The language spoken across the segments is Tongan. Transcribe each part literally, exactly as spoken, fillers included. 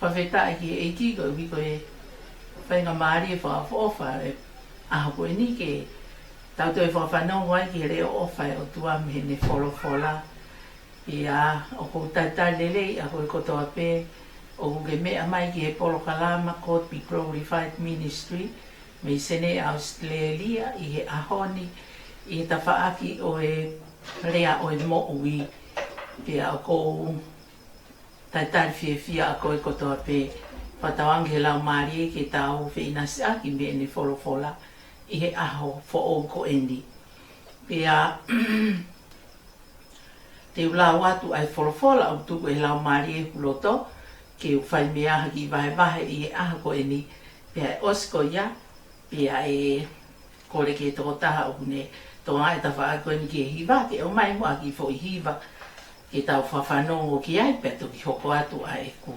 Fakafetaʻi ki he ʻEiki koeʻuhi ko e faingamālie fakaʻofoʻofa e ʻaho ko eni ke tau toe fakafanongo ai ki he leʻo ʻofa ʻa e ʻOtua mei heʻene folofola. Pea ʻoku ou talitali lelei ʻa koe kotoa pē ʻoku ke meʻa mai ki he polokalama Called, Be Glorified Ministry mei Senē, ʻAositelēlia, ʻi he ʻaho ni ʻi he tafaʻaki ʻo e Lea ʻo e Moʻui. Pea ʻoku ou talitali fiefia ʻa koe kotoa pē, fakatauange ki he Laumālie ke tau feʻinasiʻaki mei heʻene folofola ʻi he ʻaho foʻou ko eni. Pea te u lau atu ʻa e folofola ʻoku tuku ʻe he Laumālie ʻi hoku loto ke u fai mei ai ha kiʻi vahevahe ʻi he ʻaho ko eni. Pea ʻe ʻosi ko ia, pea ʻe kole ki he tokotaha ʻoku ne tokangaʻi e tafaʻaki ko eni ki he hiva ke ʻomai muʻa ha kiʻi foʻi hiva ke tau fakafanongo ki ai, pea toki hoko atu ʻa ʻeku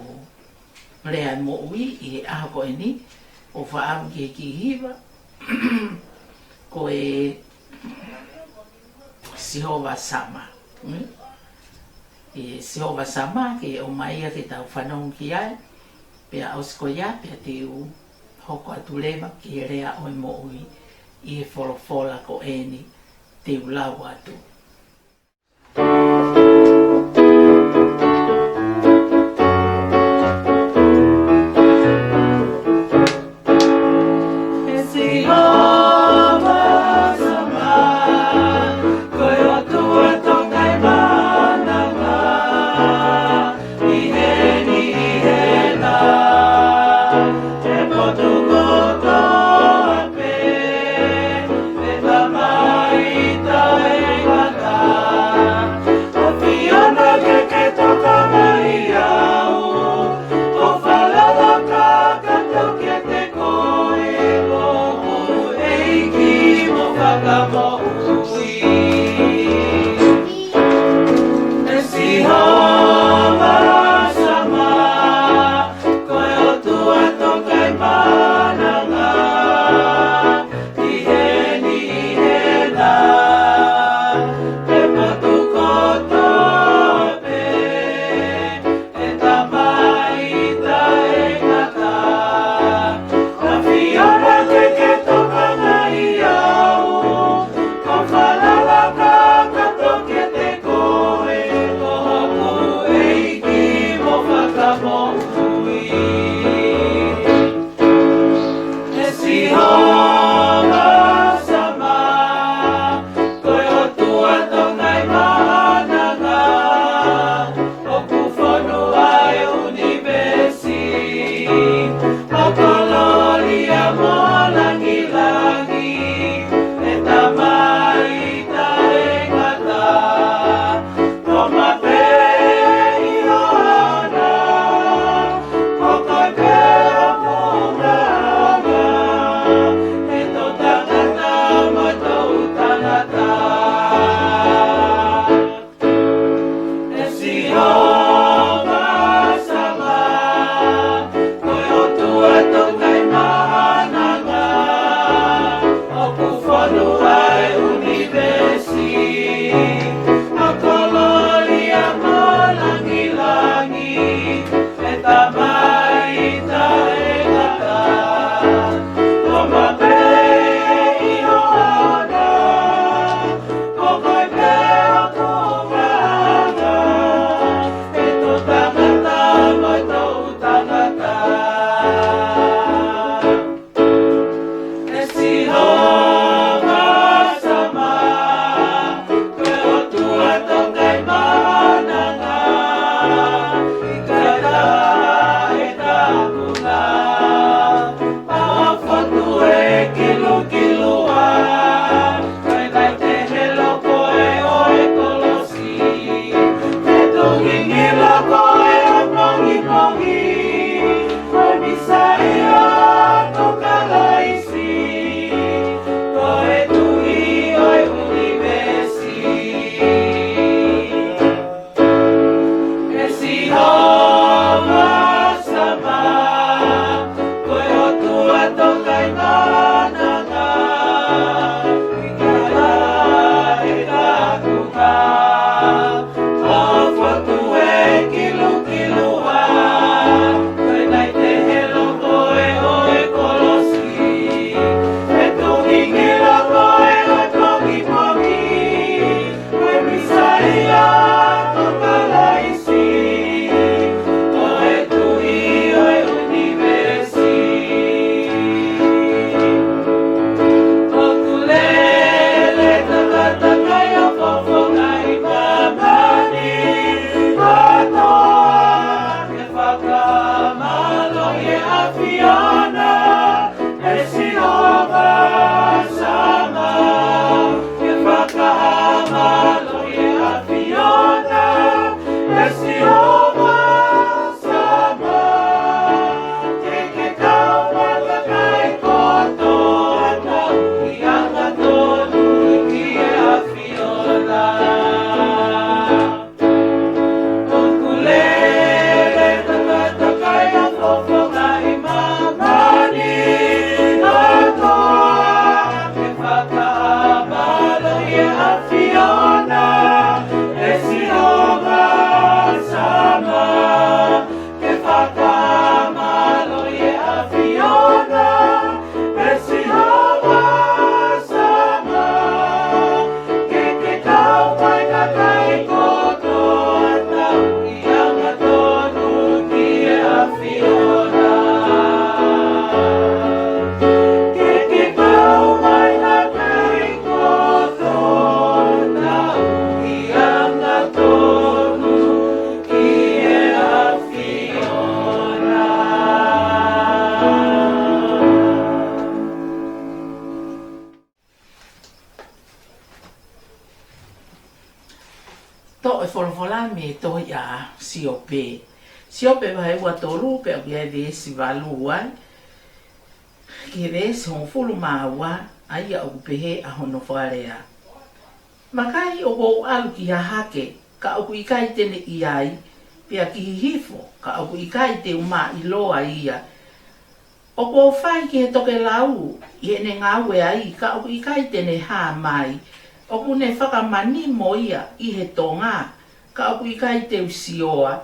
lea moʻui ʻi he ʻaho ko eni. ʻOku ou fakaʻamu ki he kiʻi hiva ko e Sihova Sama. Mm? ʻE Sihova Sama, ke ʻomai ia ke tau fanongo ki ai, pea ʻosi ko ia, pea te u hoko atu leva ki he Lea ʻo e Moʻui ʻi he folofola ko eni te u lau atu. ʻE Sihova Sama, ko e ʻOtua tokangaʻi mānanga, ʻi heni ʻi hena, ʻi he potu kotoa pē, ʻe Tamai taʻengata, ʻoku ʻafio na ke ke tokangaʻi au, ʻo falala kākā tokete koe, ko hoku ʻEiki mo Fakamoʻui. ʻE Sihova Sama, ko e ʻOtua tokangaʻi mānanga, ʻi heni ʻi hena, ʻi he potu kotoa pē, ʻe Tamai taʻengata, ʻoku ʻafio na ke ke tokangaʻi au, ʻo falala kākā tokete koe, ko hoku ʻEiki mo Fakamoʻui. ʻE Sihova Sama, ko e ʻOtua tokangaʻi mānanga, ʻoku fonu ʻa e ʻunivēsi, ʻo kolōlia mo langilangi, ʻe Tamai taʻengata, ʻo mapeʻi ʻo ʻoʻona, ko koe pē ʻoku ngata, ʻe toʻutangata mo e toʻutangata. ʻE Sihova Sama, ko e ʻOtua tokangaʻi mānanga, ʻoku fonu ʻa e ʻunivēsi, ʻo kolōlia mo langilangi, ʻe Tamai taʻengata, ʻo mapeʻi ʻo ʻoʻona, ko koe pē ʻoku ngata, ʻe toʻutangata mo e toʻutangata. ʻE Sihova Sama, ko e ʻOtua tokangaʻi mānanga, ʻikai taha ʻe takunga, ʻa e fotu ʻe kilukilua, ʻikai te helo koe ʻo e kolosi, ʻe tungingila koe ʻo pongipongi, ko e Mīsaia ko Kalaisi, ʻE folofola mei he tohi ʻa Siope. Siope vahe ua tolu pea ʻoku ʻi ai e veesi valu ai ki he veesi hongofulu mā ua, ʻa ia ʻoku pehē ʻa hono fakalea. Vakai, ʻoku ou ʻalu ki Hahake, ka ʻoku ʻikai te ne ʻi ai, pea ki Hihifo, ka ʻoku ʻikai te u māʻiloa ia. ʻOku ou fai ki he tokelau ʻi heʻene ngāue ai, ka ʻoku ʻikai te ne hā mai. ʻOku ne fakamanimo ia ʻi he tonga, ka ʻoku ʻikai te u sioa.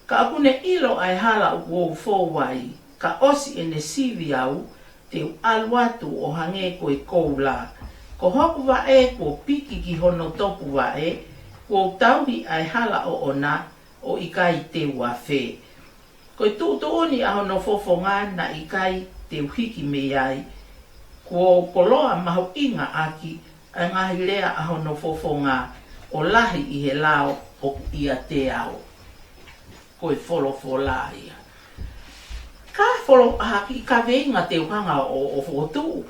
Ka ʻoku ne ʻilo ʻa e hala ʻoku ou fou ai, ka ʻosi ʻene sivi au, te u ʻalu atu ʻo hangē ko e koula. Ko hoku vaʻe kuo piki ki hono topuvaʻe, kuo u tauhi ʻa e hala ʻoʻona, ʻo ʻikai te u afe. Ko e tuʻutuʻuni ʻa hono fofonga naʻe ʻikai te u hiki mei ai. Kuo u koloa mahuʻinga ʻaki ʻa e ngaahi lea ʻa hono fofonga, ʻo lahi ʻi he lao ʻoku ʻiate au. Ko e folofola ia. Ka folo-, ʻa e kiʻi kaveinga te u hanga ʻo, ʻo fokotuʻu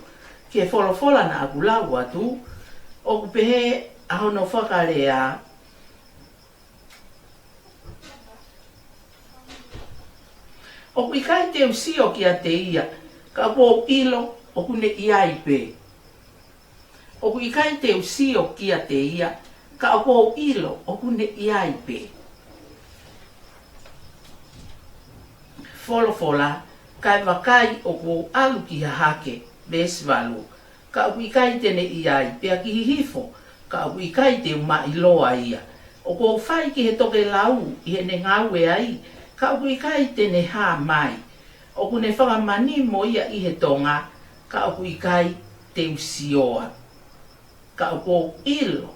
ki he folofola naʻa ku lau atu, ʻoku pehē ʻa hono fakalea, ʻoku ʻikai te u sio kiate ia, ka ʻoku ou ʻilo ʻoku ne ʻi ai pē. ʻOku ʻikai te u sio kiate ia, ka ʻoku ou ʻilo ʻoku ne ʻi ai pē. Folofola, kae vakai ʻoku ou ʻalu ki Hahake, veesi valu, ka ʻoku ʻikai te ne ʻi ai, pea ki Hihifo, ka ʻoku ʻikai te u māʻiloa ia. ʻOku ou fai ki he tokelau ʻi heʻene ngāue ai, ka ʻoku ʻikai te ne hā mai. ʻOku ne fakamanimo ia ʻi he tonga, ka ʻoku ʻikai te u sioa. Ka ʻoku ou ʻilo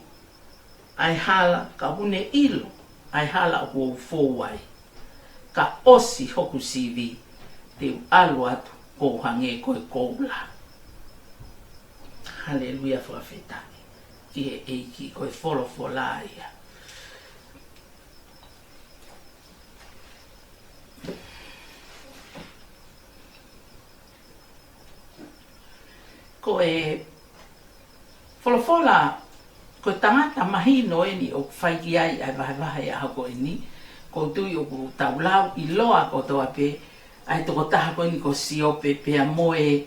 ʻa e hala, ka ʻoku ne ʻilo ʻa e hala ʻoku ou fou ai. Ka ʻosi hoku sivi, te u ʻalu atu ʻo hangē ko e koula. Haleluia, fakafetaʻi ki he ʻEiki. Ko e folofola ia. Ko e folofola, ko e tangata mahino eni ʻoku fai ki ai ʻa e vahevahe ʻaho ko eni. ʻOku ou tui ʻoku tau lau ʻiloa kotoa pē ʻa e tokotaha ko eni ko Siope pea mo e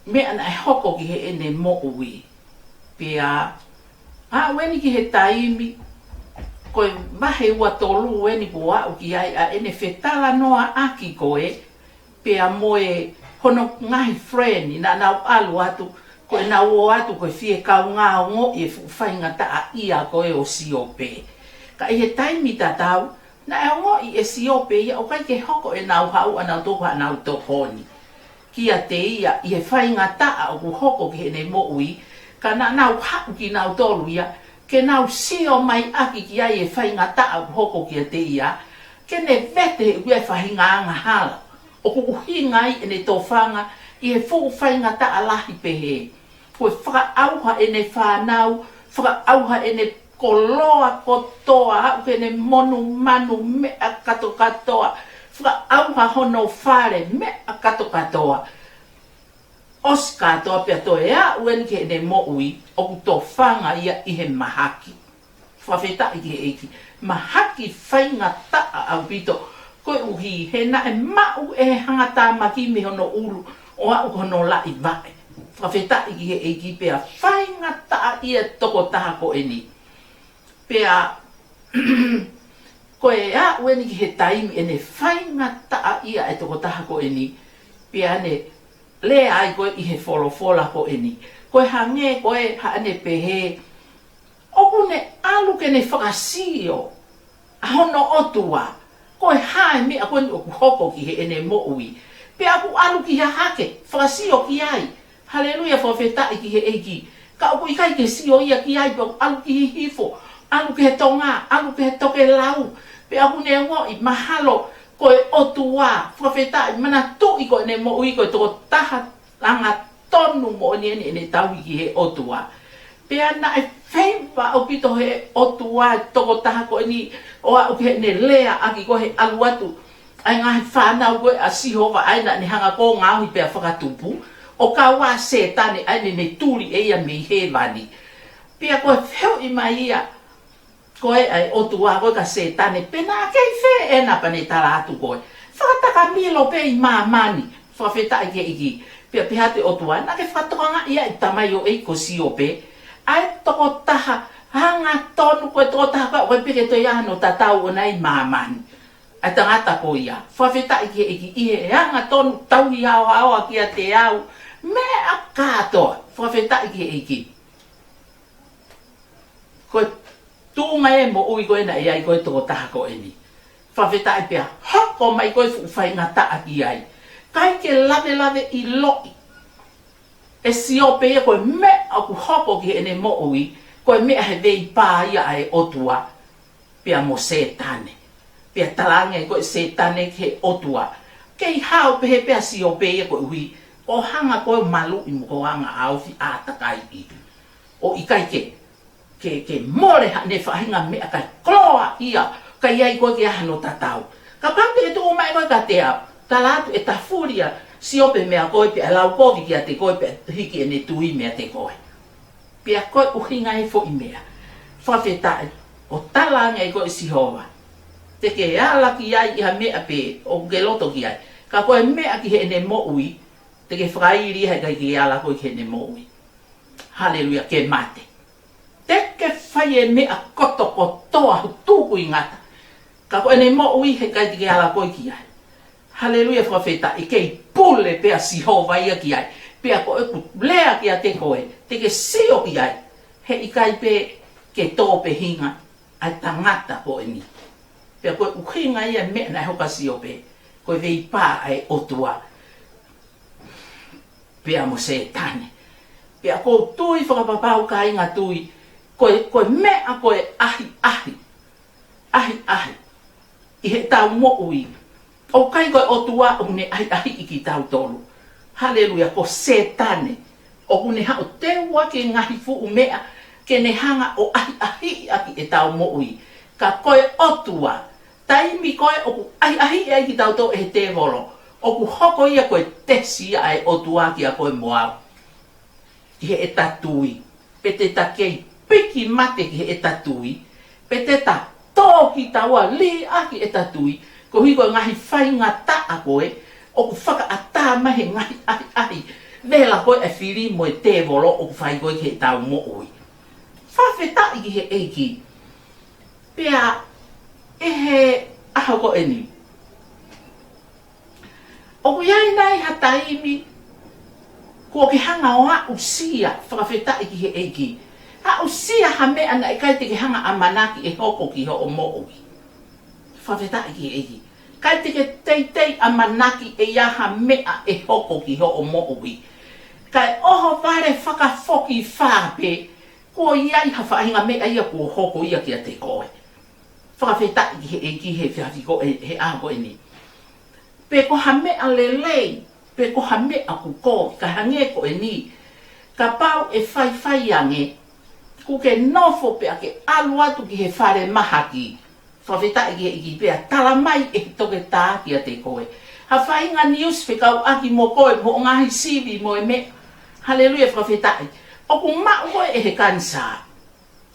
meʻa naʻe hoko ki heʻene moʻui. Pea aʻu eni ki he taimi, ko e vahe ua tolu eni kuo aʻu ki ai ʻa ʻene fetalanoaʻaki ko ē, pea mo e hono ngaahi friend naʻa nau ʻalu atu, ko ʻenau ō atu ko e fie kaungā ongoʻi e fuʻu faingataʻaʻia ko ē ʻo Siope. Ka ʻi he taimi tatau, naʻe ongoʻi ʻe Siope ia ʻoku ʻikai ke hoko ʻenau haʻu ʻanautolu ko haʻanau tokoni kiate ia ʻi he faingataʻa ʻoku hoko ki heʻene moʻui, ka naʻa nau haʻu kinautolu ia ke nau sio mai ʻaki ki ai e faingataʻa ʻoku hoko kiate ia, ke ne vete he ʻoku ʻi ai e faʻahinga angahala ʻoku ʻuhinga ai ʻene tofanga ʻi he fuʻu faingataʻa lahi pehē. Ko e fakaʻauha ʻene fānau, fakaʻauha ʻene koloa kotoa, aʻu ki heʻene monumanu, meʻa kātoa kātoa, fakaʻauha hono fale, meʻa kātoa kātoa. ʻOsi kātoa pea toe aʻu eni ki heʻene moʻui, ʻoku tofanga ia ʻi he mahaki. Fakafetaʻi ki he ʻEiki. Mahaki faingataʻa ʻaupito, koeʻuhi he naʻe maʻu ʻe he hangatāmaki mei hono ʻulu ʻo aʻu ki hono laʻivaʻe. Fakafetaʻi ki he ʻEiki. Pea faingataʻaʻia e tokotaha ko eni. Pea ko e aʻu eni ki he taimi ʻene faingataʻaʻia e tokotaha ko eni, pea ne lea ai ko ē ʻi he folofola ko eni. Ko e hangē ko ē haʻane pehē, ʻoku ne ʻalu ke ne fakasio ʻa hono ʻOtua, ko e hā e meʻa ko eni ʻoku hoko ki heʻene moʻui. Pea ʻoku ʻalu ki Hahake, fakasio ki ai. Haleluia, fakafetaʻi ki he ʻEiki. Ka ʻoku ʻikai ke sio ia ki ai, pea ʻoku ʻalu ki Hihifo, ʻalu ki he tonga, ʻalu ki he tokelau. Pea ʻoku ne ongoʻi mahalo ko e ʻOtua, fakafetaʻi, manatuʻi ko ʻene moʻui ko e tokotaha angatonu moʻoni eni ʻene tauhi ki he ʻOtua. Pea naʻe feiva ʻaupito he ʻOtua e tokotaha ko eni ʻo aʻu ki heʻene leaʻaki ko ē he ʻalu atu ʻa e ngaahi fānau ko ē ʻa Sihova ʻa ia naʻa ne hanga ko ē ʻo ngaohi pea fakatupu, ʻo kau ʻa Sētane ʻa ia naʻa ne tuli ʻe ia mei hēvani. Pea ko e fehuʻi mai ia, koe ʻa e ʻOtua, ko e ka Sētane, pe naʻa ke ʻi fē ena pea ne tala atu ko e, fakatakamilo pē ʻi māmani, fakafetaʻi ki he ʻEiki. Pea pehē atu e ʻOtua, naʻa ke fakatokangaʻi ʻa e tamaioʻeiki ko Siope, ʻa e tokotaha hangatonu, ko e tokotaha ko ē ʻoku ʻikai pē ke toe ʻi ai hano tatau ʻona ʻi māmani. ʻA e tangata ko ia, fakafetaʻi ki he ʻEiki, ʻi he hangatonu tauhi haohaoa kiate au, meʻa kātoa, fakafetaʻi ki he ʻEiki. Ko e tuʻunga e moʻui ko ē naʻe ʻi ai ko e tokotaha ko eni. Fakafetaʻi pea hoko mai ko e fuʻu faingataʻa ki ai. ʻIkai ke lavelave ʻiloʻi ʻe Siope ia ko e meʻa ʻoku hoko ki heʻene moʻui, ko e meʻa he veipā ia ʻa e ʻOtua pea mo Sētane. Pea talaange ko e Sētane ki he ʻOtua, kei hao pehē pē ʻa Siope ia koeʻuhi ʻoku hanga ko ē ʻo maluʻi mo ko e anga ʻa e ofi ʻātakaiʻi. ʻO ʻikai ke, ke, ke mole haʻane faʻahinga meʻakai, koloa ia, ʻikai ʻi ai ko ē ke ʻi ai hano tatau. Kapau te ke tuʻu mai ko ē kiate au, tala atu ʻe tafuli ʻa Siope meia koe pea lau kovi kiate koe pea hiki ʻene tui meiate koe. Pea ko e ʻuhinga e foʻi meʻa, fakafetaʻi, ʻoku talaange ko ē ʻe Sihova, te ke ala ki ai ʻi ha meʻa pē ʻoku ke loto ki ai. Ka ko e meʻa ki heʻene moʻui, te ke fakaili he ʻikai ke ala koe ki heʻene moʻui. Haleluia, ke mate. Te ke fai e meʻa kotokotoa ʻoku tukuingata. Ka ko ʻene moʻui he ʻikai te ke ala koe ki ai. Haleluia, fakafetaʻi, kei pule pē ʻa Sihova ia ki ai. Pea ko ʻeku lea kiate koe, te ke sio ki ai. He ʻikai pē ke tō pē hinga ʻa e tangata ko eni. Pea ko e ʻuhinga ia e meʻa naʻe hoko kia Siope, ko e veipā ʻa e ʻOtua pea mo Sētane. Pea ʻoku ou tui fakapapau kāinga tui, ko e, ko e meʻa ko e ʻahiʻahi, ʻahiʻahi ʻi heʻetau moʻui. ʻOku ʻikai ko e ʻOtua ʻoku ne ʻahiʻahiʻi kitautolu. Haleluia, ko Sētane ʻoku ne haʻu ʻo teuaki e ngaahi fuʻu meʻa ke ne hanga ʻo ʻahiʻahiʻi ʻaki ʻetau moʻui. Ka ko e ʻOtua, taimi ko ē ʻoku ʻahiʻahiʻi ai kitautolu ʻe he tēvolo, ʻoku hoko ia ko e tesi ia ʻa e ʻOtua kia koe mo au. Ki heʻeta tui, pe te ta kei piki mate ki heʻeta tui, pe te ta tō kitaua liʻaki ʻeta tui, koeʻuhi ko e ngaahi faingataʻa ko ē ʻoku fakaʻatā mai he ngaahi ʻahiʻahi vela ko ē ʻa e fili mo e tēvolo ʻoku fai ko ē ki heʻetau moʻui. Fakafetaʻi ki he ʻEiki. Pea ʻi he ʻaho ko eni, ʻoku ʻi ai nai ha taimi kuo ke hanga ʻo aʻusia, fakafetaʻi ki he ʻEiki, aʻusia ha meʻa naʻe ʻikai te ke hanga ʻamanaki ʻe hoko ki hoʻo moʻui? Fakafetaʻi ki he ʻEiki. ʻIkai te ke teitei ʻamanaki ʻe ʻi ai ha meʻa ʻe hoko ki hoʻo moʻui. Kae ʻohovale fakafokifā pē, kuo ʻi ai ha faʻahinga meʻa ia kuo hoko ia kiate koe. Fakafetaʻi ki he ʻEiki he efiafi ko ē, he ʻaho ko eni. Pe ko ha meʻa lelei, pe ko ha meʻa ʻoku kovi, kae hangē ko eni. Kapau ʻe faifai ange, kuo ke nofo pea ke ʻalu atu ki he fale mahaki. Fakafetaʻi ki he ʻEiki, pea tala mai ʻe he toketā kiate koe ha faʻahinga niusi fekauʻaki mo koe, mo e ngaahi sivi mo e meʻa. Haleluia, fakafetaʻi. ʻOku maʻu koe ʻe he kanisā.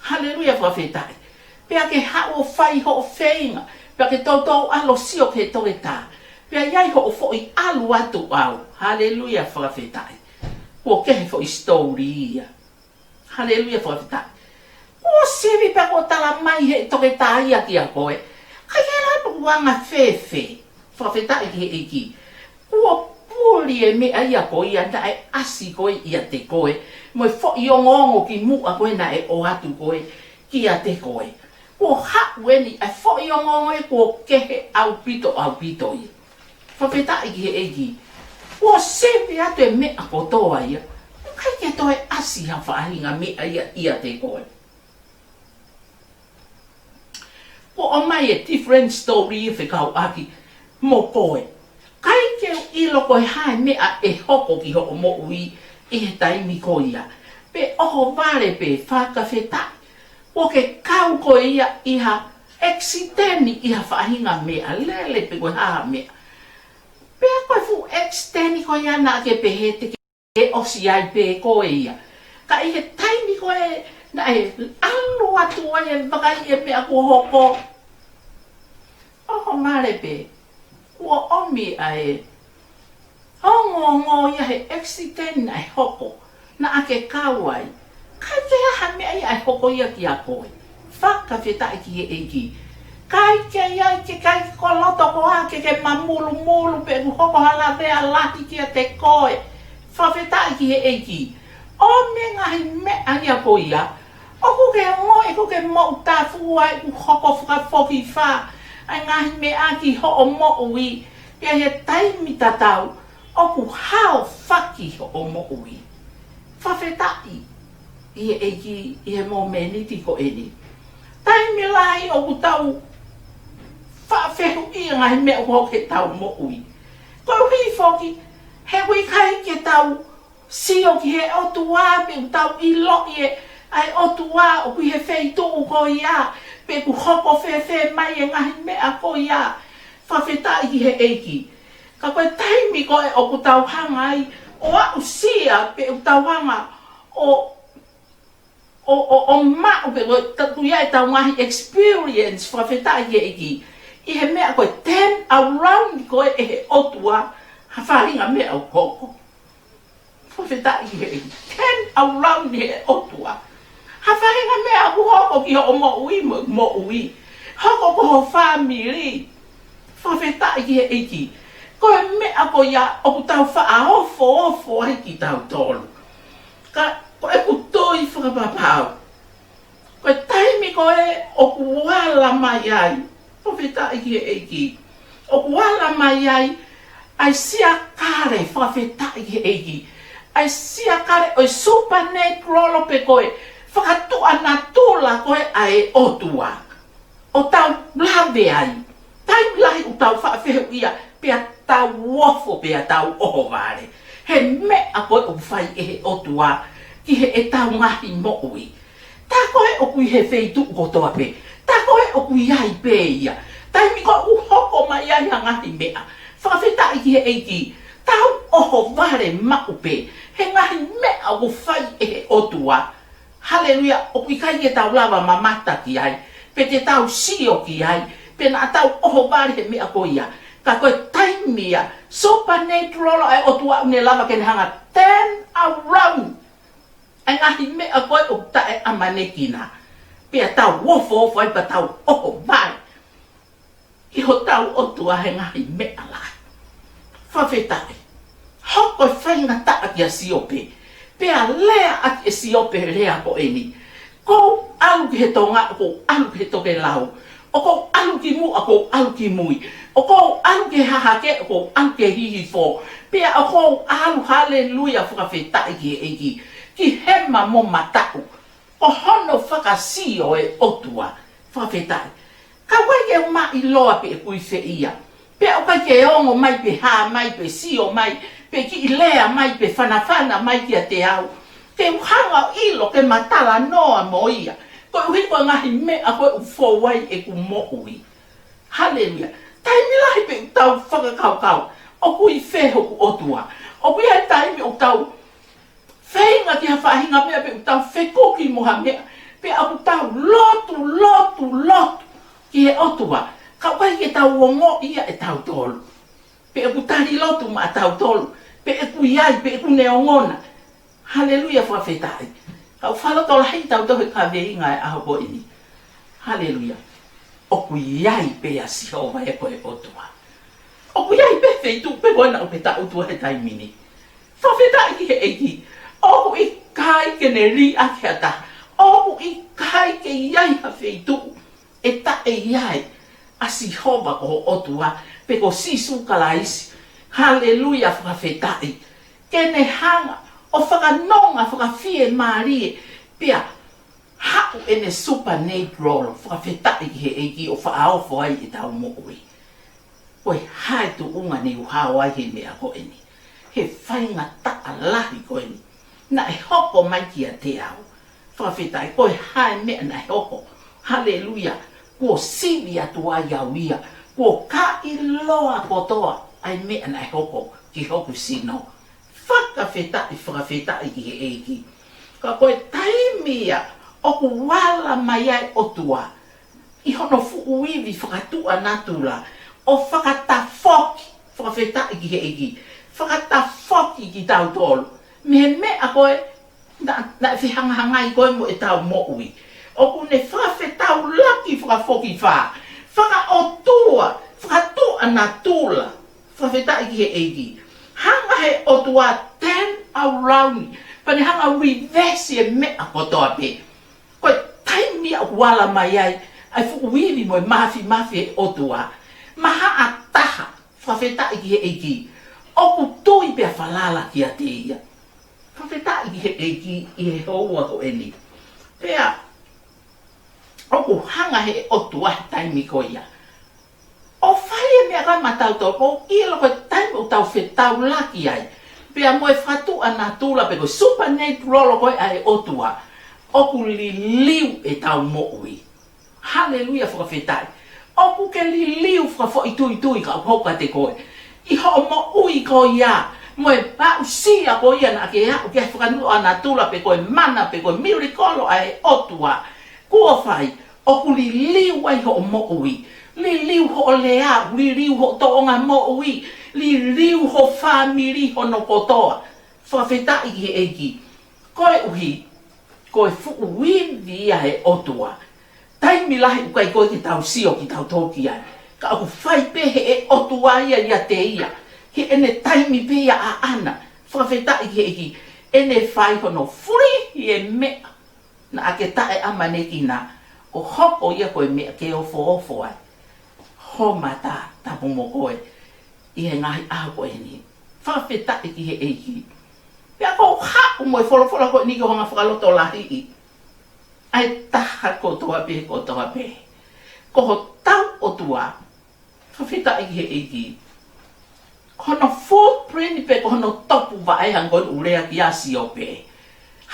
Haleluia, fakafetaʻi. Pea ke haʻu ʻo fai hoʻo feinga, pea ke toutou ʻalu ʻo sio ki he toketā. Pea ʻi ai hoʻo foʻi ʻalu atu ʻau. Haleluia, fakafetaʻi. Kuo kehe foʻi sitouli ia. Haleluia, fakafetaʻi. Kuo sivi pea kuo tala mai ʻe he toketā ia kia koe, ʻikai ke lau pe ʻoku anga fēfē. Fakafetaʻi ki he ʻEiki. Kuo puli e meʻa ia ko ia naʻe ʻasi ko ē ʻiate koe, mo e foʻi ongoongo kimuʻa ko ē naʻe ʻoatu ko ē kiate koe. Kuo haʻu eni ʻa e foʻi ongoongo ia kuo kehe ʻaupito, ʻaupito ia. Fakafetaʻi ki he ʻEiki. Kuo sivi atu e meʻa kotoa ia. ʻIkai ke toe ʻasi ha faʻahinga meʻa ia ʻiate koe. Kuo ʻomai e different story fekauʻaki mo koe. ʻIkai ke u ʻilo ko e hā e meʻa ʻe hoko ki hoʻo moʻui ʻi he taimi ko ia. Pe ʻohovale pē, fakafetaʻi, kuo ke kau ko ia ʻi ha accident, ʻi ha faʻahinga meʻa lele pe ko e hā ha meʻa. Pea ko e fuʻu accident ko ia naʻa ke pehē te ke ʻosi ai pē koe ia. Ka ʻi he taimi ko ē Naʻe ʻalu atu ai ʻo vakai e meʻa kuo hoko. ʻOho vale pē, kuo ʻomi ʻa e ongoongo ia he accident naʻe hoko, naʻa ke kau ai. ʻIkai ke ʻi ai ha meʻa ia ʻe hoko ia kiate koe. Fakafetaʻi ki he ʻEiki. ʻIkai ke ʻi ai, ke ʻikai ke koloto koā, ke ke mamulumulu pe ʻoku hoko ha lavea lahi kiate koe. Fakafetaʻi ki he ʻEiki. ʻOmi e ngaahi meʻa ia ko ia, ʻoku ke ongoʻi ʻoku ke moʻutāfua, ʻoku hoko fakafokifā ʻa e ngaahi meʻa ki hoʻo moʻui, pea ʻi he taimi tatau, ʻoku haofaki hoʻo moʻui. Fakafetaʻi ki he ʻEiki ʻi he momeniti ko eni. Taimi lahi ʻoku tau faʻa fehuʻia e ngaahi meʻa ʻoku hoko heʻetau moʻui. Koeʻuhi foki, he ʻoku ʻikai ke tau sio ki he ʻOtua pe ʻoku tau ʻiloʻi e, ʻa e ʻOtua ʻoku ʻi he feituʻu ko ia, pe ʻoku hoko fēfē mai e ngaahi meʻa ko ia. Fakafetaʻi ki he ʻEiki. Ka ko e taimi ko ē ʻoku tau hanga ai ʻo aʻusia pe ʻoku tau hanga ʻo, ʻo, ʻo, ʻo maʻu pe ko e tau ia ʻetau ngaahi experience, fakafetaʻi ki he ʻEiki, ʻi he meʻa ko e turn around ko ē ʻe he ʻOtua ha faʻahinga meʻa ʻoku hoko. Fakafetaʻi ki he ʻEiki. Turn around ʻe he ʻOtua ha faʻahinga meʻa ʻoku hoko ki hoʻo moʻui, mo, moʻui. Hoko ki ho fāmili. Fakafetaʻi ki he ʻEiki. Ko e meʻa ko ia ʻoku tau faʻa ofoofo ai kitautolu. Ka ko ʻeku tui fakapapau, ko e taimi ko ē ʻoku ala mai ai, fakafetaʻi ki he ʻEiki, ʻoku ala mai ai ʻa e siakale, fakafetaʻi ki he ʻEiki, ʻa e siakale ʻo e supernatural pe ko e fakatuʻa natula ko ē ʻa e ʻOtua, ʻo tau lave ai. Taimi lahi ʻoku tau faʻa fehuʻia, pea tau ofo, pea tau ʻohovale he meʻa ko ē ʻoku fai ʻe he ʻOtua ki heʻetau ngaahi moʻui. Tā ko ē ʻoku ʻi he feituʻu kotoa pē. Tā ko ē ʻoku ʻi ai pē ia. Taimi ko ē ʻoku hoko mai ai ha ngaahi meʻa, fakafetaʻi ki he ʻEiki, tau ʻohovale maʻu pē he ngaahi meʻa ʻoku fai ʻe he ʻOtua. Haleluia, ʻoku ʻikai ke tau lava mamata ki ai, pe te tau sio ki ai, pe naʻa tau ʻohovale he meʻa ko ia. Ka ko e taimi ia, supernatural ʻa e ʻOtua ʻoku ne lava ke ne hanga turn around ʻa e ngaahi meʻa ko ē ʻoku taʻeʻamanekina. Pea tau ofoofo ai pea tau ʻohovale ʻi hotau ʻOtua he ngaahi meʻa lahi. Fakafetaʻi. Hoko e faingataʻa kia Siope. Pea lea ʻaki ʻe Siope e lea ko eni: ʻOku ou ʻalu ki he tonga, ʻoku ou ʻalu ki he tokelau. ʻOku ou ʻalu ki muʻa, ʻoku ou ʻalu ki mui. ʻOku ou ʻalu ki he hahake, ʻoku ou ʻalu ki he hihifo. Pea ʻoku ou ʻalu, haleluia, fakafetaʻi ki he ʻEiki, ki hema mo mataʻu. Ko hono fakasio e ʻOtua. Fakafetaʻi. Ka ʻoku ʻikai ke u maʻiloa pe ʻe kui fē ia. Pea ʻoku ʻikai ke ongo mai pe hā mai pe sio mai pe kiʻi lea mai pe fanafana mai kiate au ke u hanga ʻo ʻilo, ke ma talanoa mo ia, koeʻuhi ko e ngaahi meʻa ko ē ʻoku fou ai ʻeku moʻui. Haleluia. Taimi lahi pē ʻoku tau fakakaukau, ʻoku ʻi fē hoku ʻOtua? ʻOku ʻi ai e taimi ʻoku tau feinga ki ha faʻahinga meʻa pe ʻoku tau fekuki mo ha meʻa, pea ʻoku tau lotu, lotu, lotu ki he ʻOtua, ka ʻoku ʻikai ke tau ongoʻi ia ʻe tautolu pe ʻoku tali lotu maʻatautolu, pe ʻoku ʻi ai, pe ʻoku ne ongona. Haleluia, fakafetaʻi. Ka ʻoku fakalotolahi tautolu he kaveinga e ʻaho ko eni. Haleluia. ʻOku ʻi ai pē ʻa Sihova ko e ʻOtua. ʻOku ʻi ai pē feituʻu pē ko ena ʻoku ke taʻutu ai he taimi ni. Fakafetaʻi ki he ʻEiki. ʻOku ʻikai ke ne liʻaki ha taha. ʻOku ʻikai ke ʻi ai ha feituʻu ʻe taʻe ʻi ai ʻa Sihova ko ho ʻOtua, pe ko Sīsū Kalaisi. Haleluia, fakafetaʻi. Ke ne hanga ʻo fakanonga fakafiemālie, pea haʻu ʻene supernatural, fakafetaʻi ki he ʻEiki, ʻo fakaofo ai ʻetau moʻui. Ko e hā e tuʻunga ne u hao ai he meʻa ko eni, he faingataʻa lahi ko eni naʻe hoko mai kiate au? Fakafetaʻi. Ko e hā e meʻa naʻe hoko? Haleluia. Kuo sivi atu ai au ia. Kuo ka ʻiloa kotoa ʻa e meʻa naʻe hoko ki hoku sino. Fakafetaʻi, fakafetaʻi ki he ʻEiki. Ka ko e taimi ia ʻoku ala mai ai ʻOtua ʻi hono fuʻu ivi fakatuʻa natula ʻo fakatafoki, fakafetaʻi ki he ʻEiki, fakatafoki kitautolu mei he meʻa ko ē naʻa, naʻe fehangahangai ko ē mo ʻetau moʻui. ʻOku ne fakafetaulaki fakafokifā, fakaʻotua fakatuʻa natula, fakafetaʻi ki he ʻEiki. Hanga he ʻOtua turn around, pea ne hanga ʻo reverse e meʻa kotoa pē. Ko e taimi ʻoku ala mai ai ʻa e fuʻu ivi mo e mafimafi ʻa e ʻOtua, mahaʻa taha, fakafetaʻi ki he ʻEiki, ʻoku tui pea falala kiate ia. Fakafetaʻi ki he ʻEiki ʻi he houa ko eni. Pea ʻoku hanga he ʻOtua he taimi ko ia ʻo fai e meʻa ko ē maʻatautolu, ʻoku ʻilo ko e taimi ʻoku tau fetaulaki ai pea mo e fakatuʻa natula pe ko e supernatural ko ē ʻa e ʻOtua, ʻoku liliu ʻetau moʻui. Haleluia, fakafetaʻi. ʻOku ke liliu fakafoʻituitui ka ʻoku hoko kiate koe ʻi hoʻo moʻui ko ia mo e aʻusia ko ia naʻa ke aʻu ki he fakatuʻa natula pe ko e mana pe ko e milikolo ʻa e ʻOtua kuo fai, ʻoku liliu ai hoʻo moʻui. Liliu hoʻo lea, liliu hoʻo tōʻonga moʻui, liliu ho fāmili hono kotoa. Fakafetaʻi ki he ʻEiki. Koeʻuhi ko e fuʻu ivi ia ʻa e ʻOtua. Taimi lahi ʻoku ʻikai ko ē ke tau sio kitautolu ki ai, ka ʻoku fai pē he ʻOtua ia ʻiate ia, he ʻene taimi pē ia ʻaʻana. Fakafetaʻi ki he ʻEiki. ʻEne fai hono fulihi e meʻa naʻa ke taʻeʻamanekina ʻo hoko ia ko e meʻa ke ofoofo ai ho mata tapu mo koe ʻi he ngaahi ʻaho ko eni. Fakafetaʻi ki he ʻEiki. Pea ʻoku ou haʻu mo e folofola ko eni ke u hanga ʻo fakalotolahiʻi ʻa e taha kotoa pē, kotoa pē. Ko hotau ʻOtua, fakafetaʻi ki he ʻEiki, ko hono footprint pe ko hono topuvaʻe, hangē ko ʻeku lea kia Siope.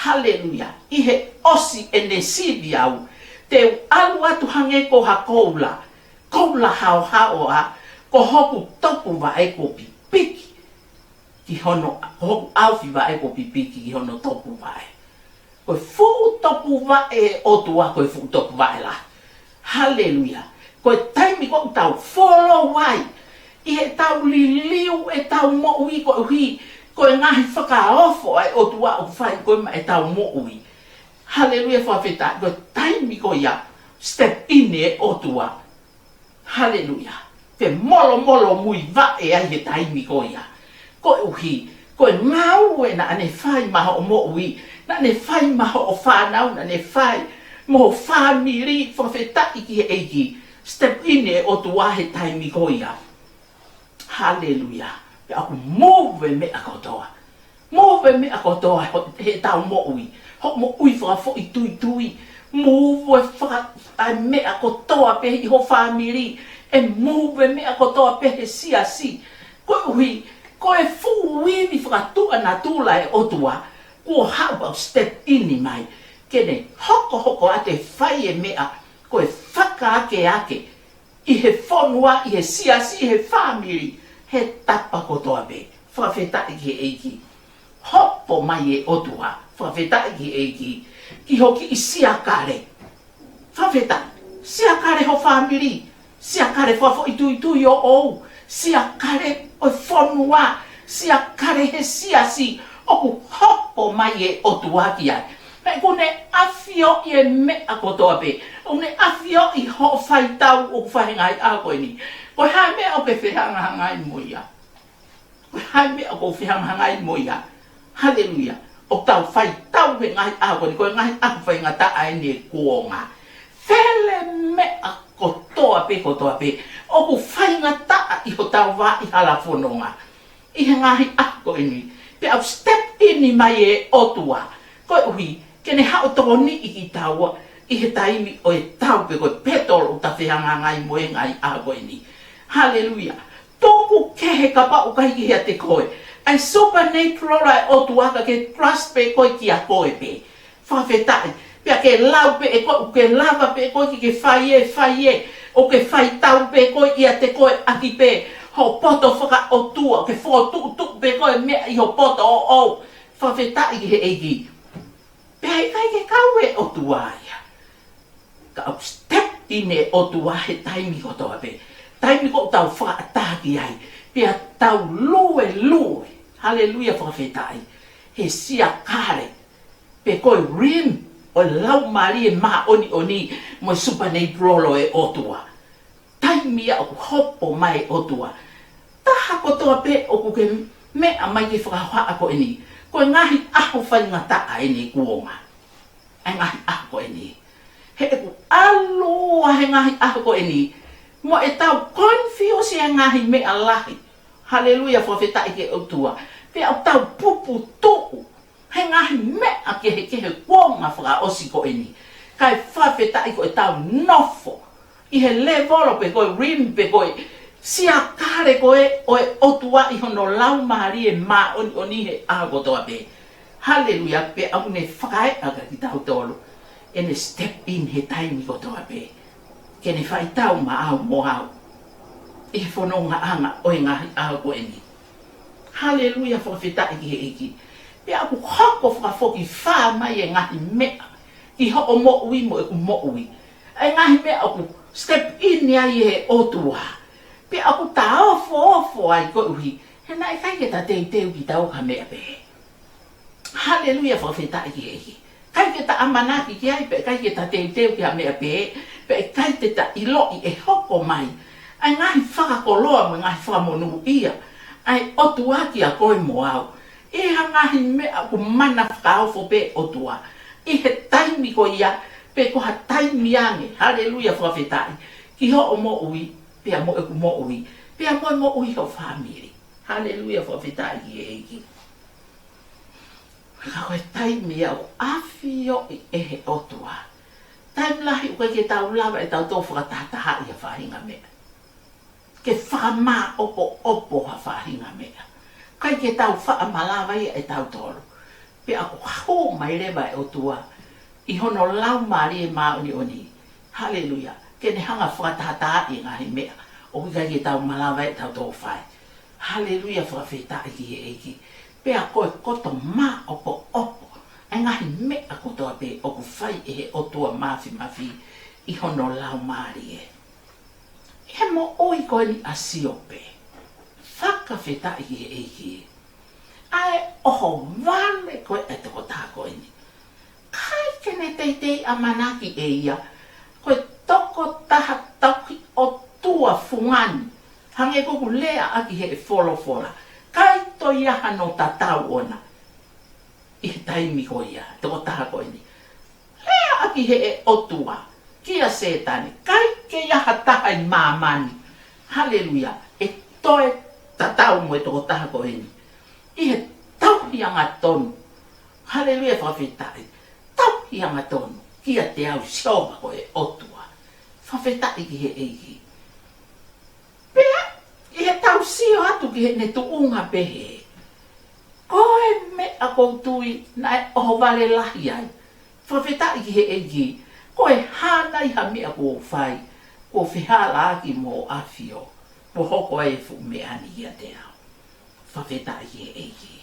Haleluia. ʻI he ʻosi ʻene sivi au, te u ʻalu atu hangē ko ha koula, koula haohaoa, ko hoku topuvaʻe kuo pipiki ki hono, ko hoku ʻaofivaʻe kuo pipiki ki hono topuvaʻe. Ko e fuʻu topuvaʻe ʻo e ʻOtua, ko e fuʻu topuvaʻe lahi. Haleluia. Ko e taimi ko ē ʻoku tau follow ai ʻi heʻetau liliu ʻetau moʻui koeʻuhi ko e ngaahi fakaofo ʻa e ʻOtua ʻoku fai ko ē maʻa ʻetau moʻui. Haleluia, fakafetaʻi. Ko e taimi ko ia step in e ʻOtua. Haleluia. Ke molomolomuivaʻe ai he taimi ko ia. Koeʻuhi ko e ngāue naʻa ne fai maʻa hoʻo moʻui, naʻa ne fai maʻa hoʻo fānau, naʻa ne fai mo ho fāmili, fakafetaʻi ki he ʻEiki. Step in e ʻOtua he taimi ko ia. Haleluia. Pea ʻoku move e meʻa kotoa. Move e meʻa kotoa he, heʻetau moʻui. Hoʻo moʻui fakafoʻituitui. Move e faka-, ʻa e meʻa kotoa pē ʻi ho fāmili. ʻE move e meʻa kotoa pē he siasi. Koeʻuhi ko e fuʻu ivi fakatuʻa natula e ʻOtua kuo haʻu ʻo step in mai ke ne hokohoko atu e fai e meʻa ko e fakaakeake ʻi he fonua, ʻi he siasi, ʻi he fāmili, he tapa kotoa pē. Fakafetaʻi ki he ʻEiki. Hopo mai e ʻOtua. Fakafetaʻi ki he ʻEiki. Ki ho kiʻi siakale. Fakafetaʻi. Siakale ho fāmili. Siakale fakafoʻituitui ʻoʻou. Siakale ʻo e fonua. Siakale he siasi. ʻOku hopo mai e ʻOtua ki ai. He ʻoku ne ʻafioʻi e meʻa kotoa pē. ʻOku ne ʻafioʻi hoʻo faitau ʻoku fai he ngaahi ʻaho ko eni. Ko e hā e meʻa ʻoku ke fehangahangai mo ia? Ko e hā e meʻa ʻoku ou fehangahangai mo ia? Haleluia. ʻOku tau faitau he ngaahi ʻaho ko eni, ko e ngaahi ʻaho faingataʻa eni e kuonga. Fele meʻa kotoa pē, kotoa pē ʻoku faingataʻa ʻi hotau vaʻa hala fononga ʻi he ngaahi ʻaho ko eni. Pea ʻoku step in mai e ʻOtua koeʻuhi ke ne haʻu ʻo tokoniʻi kitaua ʻi he taimi ʻo e tau pe ko e petolo ʻoku ta fehangahangai mo e ngaahi ʻaho ko eni. Haleluia. Tuku kehe kapau ʻoku ʻikai ke ʻiate koe ʻa e supernatural ʻa e ʻOtua, ka ke trust pē koe kia koe pē. Fakafetaʻi. Pea ke lau pē ʻe koe, ʻoku ke lava pē ʻe koe ke ke fai ē, fai ē. ʻOku ke faitau pē koe ʻiate koe ʻaki pē ho poto fakaʻotua. ʻOku ke fokotuʻutuʻu pē koe meʻa ʻi ho poto ʻoʻou. Fakafetaʻi ki he ʻEiki. Pea ʻikai ke ʻAu e ʻOtua ia. Ka ʻoku step in e ʻOtua he taimi kotoa pē. Taimi ʻoku tau fakaʻatā ki ai. Pea tau luelue. Haleluia, fakafetaʻi. He siakale. Pe ko e realm ʻo e laumālie māʻoniʻoni mo e supernatural ʻo e ʻOtua. Taimi ia ʻoku hopo mai e ʻOtua. Taha kotoa pē ʻoku ke meʻa mai ki he fakahohaʻa ko eni. Ko e ngaahi ʻaho faingataʻa eni kuonga. ʻA e ngaahi ʻaho ko eni. He ʻoku ʻalu ʻa e ngaahi ʻaho ko eni. Mo ʻetau confuse e ngaahi meʻa lahi. Haleluia, fakafetaʻi ki he ʻOtua. Pea ʻoku tau puputuʻu he ngaahi meʻa kehekehe kuonga fakaʻosi ko eni. Kae fakafetaʻi ko ʻetau nofo ʻi he level pe ko e realm pe ko e siakale ko ē ʻo e ʻOtua ʻi hono laumālie māʻoniʻoni he ʻaho kotoa pē. Haleluia, pea ʻoku ne fakaeʻa kiate kitautolu. ʻEne step in he taimi kotoa pē. Ke ne fai tau maʻau mo au. ʻI he fonongaʻanga ʻo e ngaahi ʻaho ko eni. Haleluia, fakafetaʻi ki he ʻEiki. Pea ʻoku hoko fakafokifā mai e ngaahi meʻa ki hoʻo moʻui mo ʻeku moʻui. ʻA e ngaahi meʻa ʻoku step in ai e ʻOtua. Pea ʻoku ta ofoofo ai koeʻuhi he naʻe ʻikai ke ta teuteu kitaua ki ha meʻa pehē. Haleluia, fakafetaʻi ki he ʻEiki. ʻIkai ke ta ʻamanaki ki ai, pe ʻikai ke ta teuteu ki ha meʻa pehē, pe ʻikai te ta ʻiloʻi ʻe hoko mai ʻa e ngaahi fakakoloa mo e ngaahi fakamonūʻia ʻa e ʻOtua kiate koe mo au. ʻI ha ngaahi meʻa ʻoku mana fakaofo pē ʻOtua. ʻI he taimi ko ia, pe ko ha taimi ange, haleluia, fakafetaʻi, ki hoʻo moʻui, pea mo ʻeku moʻui, pea mo e moʻui ho fāmili. Haleluia, fakafetaʻi ki he ʻEiki. Ka ko e taimi ia ʻoku ʻafioʻi ʻe he ʻOtua. Taimi lahi ʻoku ʻikai ke tau lava ʻe tautolu fakatahatahaʻi ha faʻahinga meʻa. Ke fakamāʻopoʻopo ha faʻahinga meʻa. ʻIkai ke tau faʻa malava ia ʻe tautolu. Pea ʻoku hū mai leva e ʻOtua ʻi hono laumālie māʻoniʻoni. Haleluia. Ke ne hanga fakatahatahaʻi e ngaahi meʻa ʻoku ʻikai ke tau malava ʻe tautolu fai. Haleluia, fakafetaʻi ki he ʻEiki. Pea ko e koto māʻopoʻopo ʻa e ngaahi meʻa kotoa pē ʻoku fai ʻe he ʻOtua Māfimafi ʻi hono laumālie. He moʻui ko eni ʻa Siope. Fakafetaʻi ki he ʻEiki. ʻA e ʻohovale ko ē ʻa e tokotaha ko eni. ʻIkai ke ne teitei ʻamanaki ʻe ia ko e tokotaha tauhi ʻOtua fungani. Hangē ko ʻeku lea ʻaki he folofola. ʻIkai toe ʻi ai hano tatau ʻona. ʻI he taimi ko ia, tokotaha ko eni. Lea ʻaki he ʻe ʻOtua kia Sētane, ʻikai ke ʻi ai ha taha ʻi māmani. Haleluia. ʻE toe tatau mo e tokotaha ko eni. ʻI he tauhi angatonu. Haleluia, fakafetaʻi. Tauhi angatonu kiate au Sihova ko e ʻOtua. Fakafetaʻi ki he ʻEiki. Pea, ʻi heʻetau sio atu ki heʻene tuʻunga pehē. Ko e meʻa ʻoku ou tui naʻe ʻohovale lahi ai. Fakafetaʻi ki he ʻEiki. Ko e hā nai ha meʻa kuo u fai, kuo fehālaaki mo ʻAfio, kuo hoko ai e fuʻu meʻa ni kiate au. Fakafetaʻi ki he ʻEiki.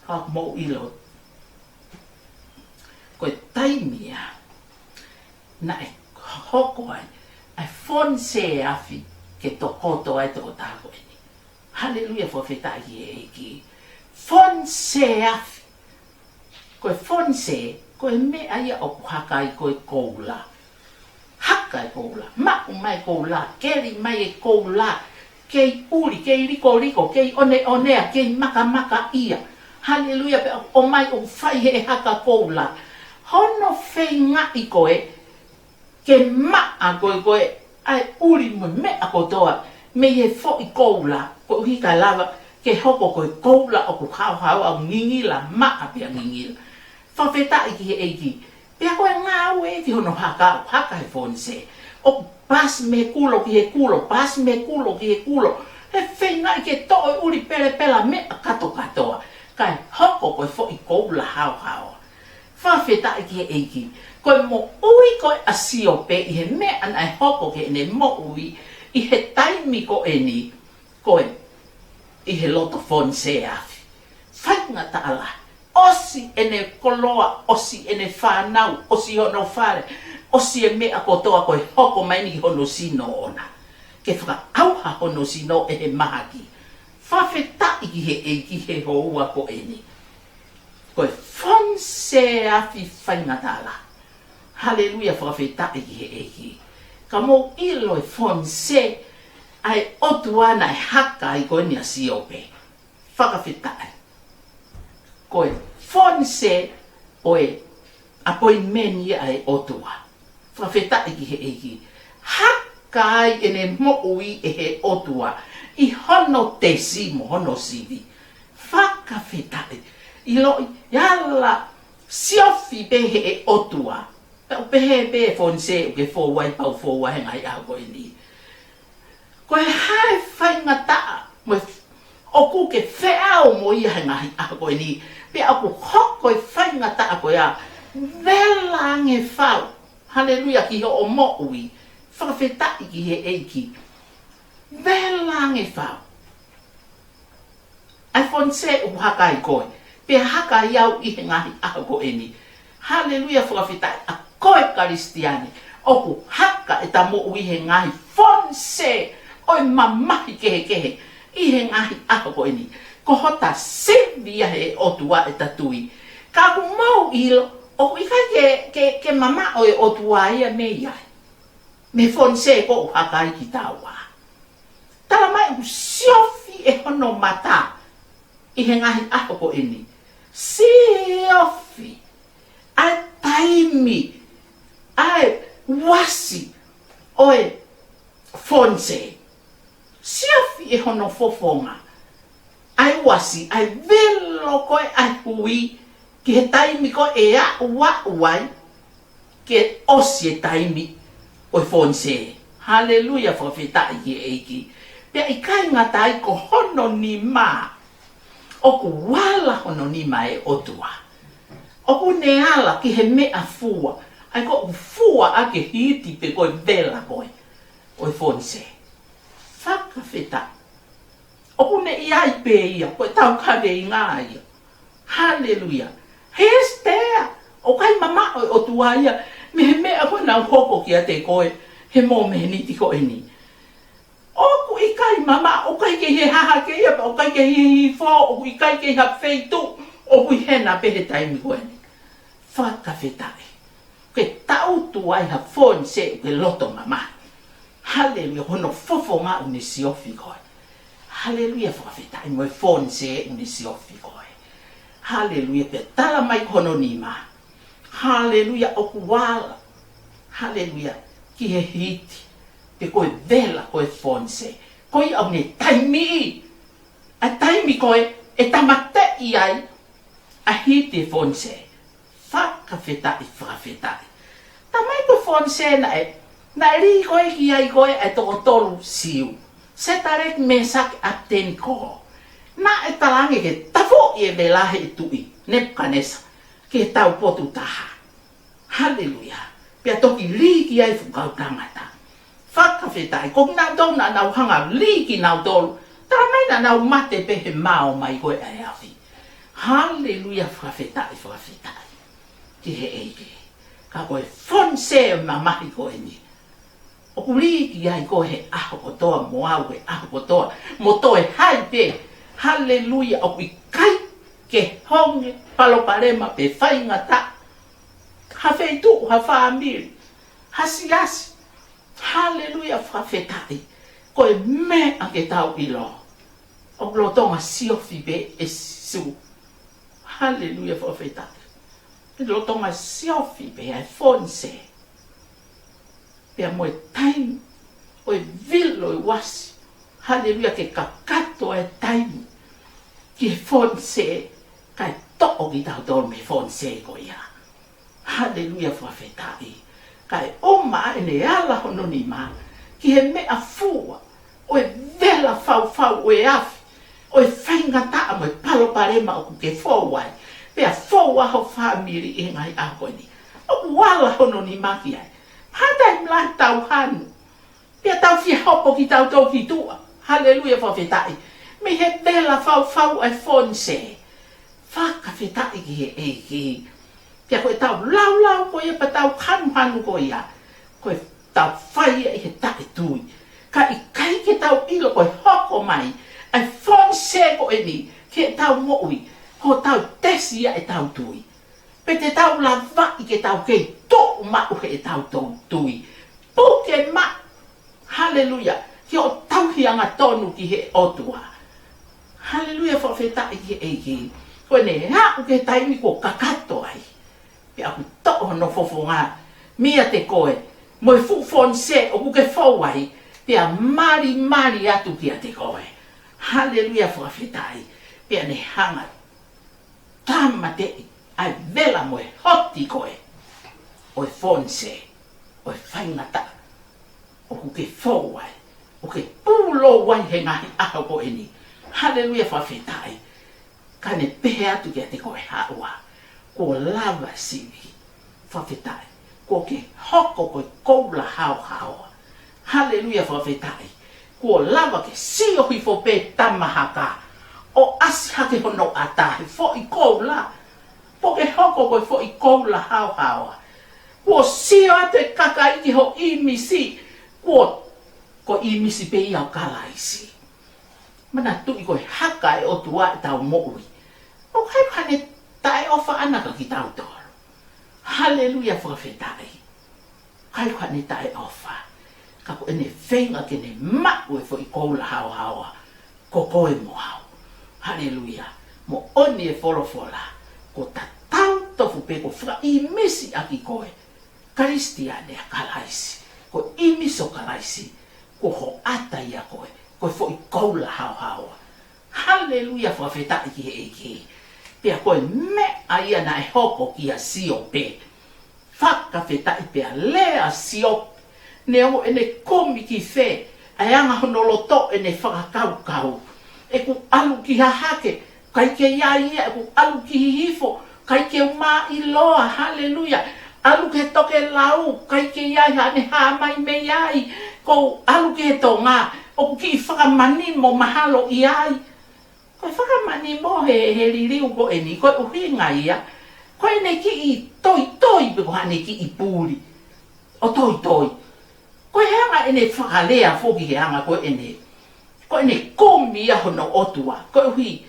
Ka mou ʻilo. Ko e taimi ia naʻe hoko ai ʻa e fonsē afi ke tokoto ai tokotaha ko eni. Haleluia, fakafetaʻi ki he ʻEiki. Fonsē afi. Ko e fonsē, ko e meʻa ia ʻoku haka ai ko e koula. Haka e koula, maʻu mai e koula, keli mai e koula, kei ʻuli, kei likoliko, kei ʻoneʻonea, kei makamaka ia. Haleluia, pea ʻomai ʻo fai he haka koula. Hono feingaʻi ko ē ke maʻa ko ē ko ē ʻa e ʻuli mo e meʻa kotoa mei he foʻi koula, koeʻuhi kae lava ke hoko ko e koula ʻoku haohaoa, ʻoku ngingila, maʻa pea ngingila. Fakafetaʻi ki he ʻEiki. Pea ko e ngāue ki hono haka, haka he fonsē. ʻOku pasi mei he kulo ki he kulo, pasi mei he kulo ki he kulo. He feingaʻi ke toʻo e ʻuli pelepela meʻa kātoa kātoa. Kae hoko ko e foʻi koula haohaoa. Fakafetaʻi ki he ʻEiki. Ko e moʻui ko ē ʻa Siope ʻi he meʻa naʻe hoko ki heʻene moʻui ʻi he taimi ko eni. Ko e ʻi he loto fonsē afi. Faingataʻa lahi. ʻosi ʻene koloa, ʻosi ʻene fānau, ʻosi hono fale, ʻosi e meʻa kotoa ko e hoko mai ni ki hono sino ʻoʻona. Ke fakaʻauha hono sino ʻe he mahaki. Fakafetaʻi ki he ʻEiki he houa ko eni. Ko e fonsē afi faingataʻa. Haleluia, fakafetaʻi ki he ʻEiki. Ka mou ʻilo e fonsē ʻa e ʻOtua naʻe haka ai ko eni ʻa Siope. Fakafetaʻi. Ko e fonsē ʻo e appointment ia ʻa e ʻOtua. Fakafetaʻi ki he ʻEiki. Haka ai ʻene moʻui ʻe he ʻOtua ʻi hono tesi mo hono sivi. Fakafetaʻi. ʻIloʻi, ʻe ala siofi pē he ʻOtua. Pea ʻoku pehē pē e fonsē ʻoku ke fou ai, pau fou ai he ngaahi ʻaho ko eni. Ko e hā e faingataʻa mo e ʻoku ke feʻao mo ia he ngaahi ʻaho ko eni. Pea ʻoku hoko e faingataʻa ko ia, vela ange fau. Haleluia, ki hoʻo moʻui. Fakafetaʻi ki he ʻEiki. Vela ange fau. ʻA e fonsē ʻoku haka ai koe, pea haka ai au ʻi he ngaahi ʻaho ko eni. Haleluia, fakafetaʻi. ʻA koe Kalisitiane, ʻoku haka ʻeta moʻui he ngaahi fonsē ʻo e mamahi kehekehe ʻi he ngaahi ʻaho ko eni. Ko hota sivi ia he ʻOtua ʻeta tui. Ka ʻoku mou ʻilo, ʻoku ʻikai ke, ke, ke mamaʻo e ʻOtua ia mei ai. Mei he fonsē ko ē ʻoku haka ai kitaua. Tala mai ʻoku siofi ʻe hono mata ʻi he ngaahi ʻaho ko eni. Siofi ʻa e taimi, ʻa e uasi ʻo e fonsē. Siofi ʻe hono fofonga ʻa e uasi, ʻa e velo ko ē ʻa e hui, ki he taimi ko ē ʻe aʻu, aʻu ai ke ʻosi e taimi ʻo e fonsē. Haleluia, fakafetaʻi ki he ʻEiki. Pea ʻikai ngata ai, ko hono nima, ʻoku ala hono nima e ʻOtua. ʻOku ne ala ki he meʻafua, ʻa ia ko ʻoku fua ʻaki e hiti pe ko e vela ko ē ʻo e fonsē. Fakafetaʻi. ʻOku ne ʻi ai pē ia, ko e tau kaveinga ia. Haleluia. He Estea, ʻoku ʻikai mamaʻo e ʻOtua ia mei he meʻa ko ē naʻe hoko kiate koe he momeniti ko eni. ʻOku ʻikai mamaʻo, ʻoku ʻikai kei he hahake ia, ʻoku ʻikai kei he hihifo, ʻoku ʻikai kei ha feituʻu, ʻoku ʻi hena pē he taimi ko eni. Fakafetaʻi. Ke taʻutu ai ha fonsē ʻoku ke loto mamahi. Haleluia, hono fofonga ʻoku ne siofi koe. Haleluia, fakafetaʻi mo e fonsē ʻoku ne siofi koe. Haleluia, pea tala mai ko hono nima. Haleluia, ʻoku ala. Haleluia, ki he hiti pe ko e vela ko ē fonsē. Ko ia ʻoku ne taimi, ʻa e taimi ko ē ʻe tāmateʻi ai ʻa e hiti e fonsē. Fakafetaʻi, fakafetaʻi. Tala mai ko e fonsē naʻe, naʻe lī ko ē ki ai ko ē ʻa e toko tolu Siu, Setaleki, Mēsake, ʻApitenikō. Naʻe talaange ke tafoʻi e vela ʻe he tuʻi Nepukanesa ki he taupotu taha. Haleluia. Pea toki lī ki ai e fuʻu kau tangata. Fakafetaʻi. Ko kinautolu naʻa nau hanga lī kinautolu, tala mai naʻa nau mate pē he mao mai ko ē ʻa e afi. Haleluia, fakafetaʻi, fakafetaʻi ki he ʻEiki. Ka ko e fonsē ʻo e mamahi ko eni, ʻoku lī ki ai koe he ʻaho kotoa mo au he ʻaho kotoa, mo toe hai pē. Haleluia, ʻoku ʻikai ke honge palopalema pe faingataʻa ha feituʻu, ha fāmili, ha siasi. Haleluia, fakafetaʻi. Ko e meʻa ke tau ʻilo, ʻoku lolotonga siofi pē ʻe Sīsū. Haleluia, fakafetaʻi. Lolotonga siofi pē ʻa e fonsē. Pea mo e taimi ʻo e vilo e uasi. Haleluia, ke kakato e taimi ki he fonsē, kae toʻo kitautolu mei he fonsē ko ia. Haleluia, fakafetaʻi. Kae ʻuma ʻene ala hono nima ki he meʻafua ʻo e vela faufau ʻo e afi, ʻo e faingataʻa mo e palopalema ʻoku ke fou ai, pea fou ai ho fāmili ʻi he ngaahi ʻaho ko eni. ʻOku ala hono nima ki ai. Ha taimi lahi tau hanu, pea tau fie hopo kitautolu ki tuʻa. Haleluia, fakafetaʻi. Mei he vela faufau ʻa e fonsē. Fakafetaʻi ki he ʻEiki. Pea ko ʻetau laulau ko ia pea tau hanuhanu ko ia, ko ʻetau fai ia ʻi he taʻetui. Ka ʻikai ke tau ʻilo ko e hoko mai ʻa e fonsē ko eni ki heʻetau moʻui, ko ʻetau tesi ia ʻetau tui. Pe te tau lavaʻi ke tau kei tuʻu maʻu heʻetau tui. Puke maʻu. Haleluia. Ki hoʻo tauhi angatonu ki he ʻOtua. Haleluia, fakafetaʻi ki he ʻEiki. Ko ʻene aʻu ki he taimi kuo kakato ai, pea ʻoku toʻo hono fofonga meiate koe, mo e fuʻu fonsē ʻoku ke fou ai, pea malimali atu kiate koe. Haleluia, fakafetaʻi. Pea ne hanga tāmateʻi ʻa e vela mo e hoti ko ē ʻo e fonsē, ʻo e faingataʻa ʻoku ke fou ai, ʻoku ke pūlou ai he ngaahi ʻaho ko eni. Haleluia, fakafetaʻi. Ka ne pehē atu kiate koe, Haʻua, kuo lava sivi. Fakafetaʻi. Kuo ke hoko ko e koula haohaoa. Haleluia, fakafetaʻi. Kuo lava ke sio hifo pē Tamahaka ʻo ʻasi hake hono ʻatā he foʻi koula. Kuo ke hoko ko e foʻi koula haohaoa. Kuo sio atu e kakai ki ho ʻīmisi. Kuo, ko e ʻīmisi pē ia ʻo Kalaisi. Manatuʻi ko e haka ʻe he ʻOtua ʻetau moʻui. ʻOku ʻikai ko haʻane taʻeʻofa ʻana kia kitautolu. Haleluia, fakafetaʻi. ʻIkai ko haʻane taʻeʻofa. Ka ko ʻene feinga ke ne maʻu e foʻi koula haohaoa, ko koe mo au. Haleluia. Moʻoni e folofola, kuo tatau tofu pē kuo fakaʻīmisi ʻaki koe Kalisitiane ʻa Kalaisi. Ko e ʻīmisi ʻo Kalaisi, ko hoʻata ia koe, ko e foʻi koula haohaoa. Haleluia, fakafetaʻi ki he ʻEiki. Pea ko e meʻa ia naʻe hoko kia Siope. Fakafetaʻi, pea lea ʻa Siope. Neongo ʻene kumi ki fē, ʻa e anga hono loto ʻene fakakaukau. ʻOku ʻalu ki hahake, ʻikai ke ʻi ai ia, ʻoku ʻalu ki hihifo, ʻikai ke u māʻiloa, haleluia. ʻAlu ki he tokelau, ʻikai ke ʻi ai haʻane hā mai mei ai. Ko u ʻalu ki he tonga, ʻoku kiʻi fakamanimo mahalo ʻi ai. Ko e fakamanimo he, he liliu ko eni, ko e ʻuhinga ia ko ʻene kiʻi toitoi pe ko haʻane kiʻi puli ʻo toitoi. Ko e anga ʻene fakalea foki he anga ko ʻene, ko ʻene kumi ia hono ʻOtua. Koeʻuhi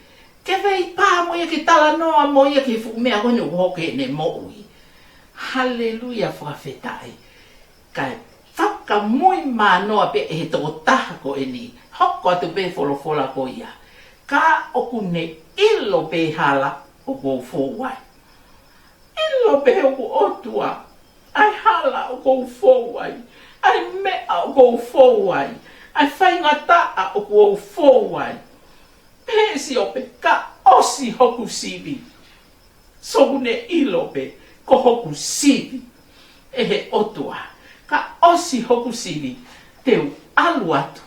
ke feipā mo ia, ke talanoa mo ia ki he fuʻu meʻa ko eni ʻoku hoko heʻene moʻui. Haleluia, fakafetaʻi. Kae fakamuimui mānoa pē ʻe he tokotaha ko eni, hoko atu pē folofola ko ia. Ka ʻoku ne ʻilo pē hala ʻoku ou fou ai. ʻIlo pē ʻoku ʻOtua ʻa e hala ʻoku ou fou ai, ʻa e meʻa ʻoku ou fou ai, ʻa e faingataʻa ʻoku ou fou ai. Pehē ʻe Siope, ka ʻosi hoku sivi. So ʻoku ne ʻilo pē ko hoku sivi ʻe he ʻOtua. Ka ʻosi hoku sivi, te u ʻalu atu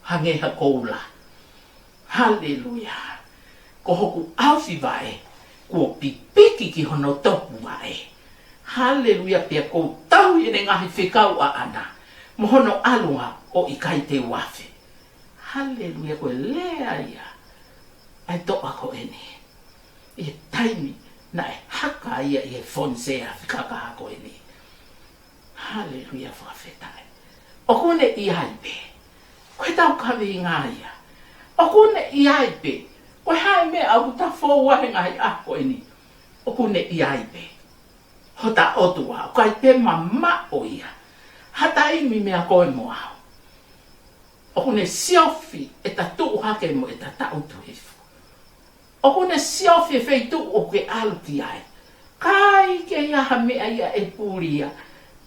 hangē ha koula. Haleluia. Ko hoku ʻaofi vaʻe kuo pipiki ki hono topuvaʻe. Haleluia, pea ʻoku ou tauhi ʻene ngaahi fekau ʻaʻana mo hono ʻalunga ʻo ʻikai te u afe. Haleluia, ko e lea ia ʻa e toʻa ko eni ʻi he taimi naʻe haka ia ʻi he fonsē ʻa e fekaka ko eni. Haleluia, fakafetaʻi. ʻOku ne ʻi ai pē. Ko e tau kaveinga ia. ʻOku ne ʻi ai pē. Ko e hā e meʻa ʻoku ta fou ai he ngaahi ʻaho ko eni, ʻoku ne ʻi ai pē hota ʻOtua, ʻoku ʻikai pē mamaʻo ia ha taimi meia koe mo au. ʻOku ne siofi ʻeta tuʻu hake mo ʻeta taʻutu hifo. ʻOku ne siofi e feituʻu ʻoku ke ʻalu ki ai. ʻIkai ke ʻi ai ha meʻa ia ʻe puli ia,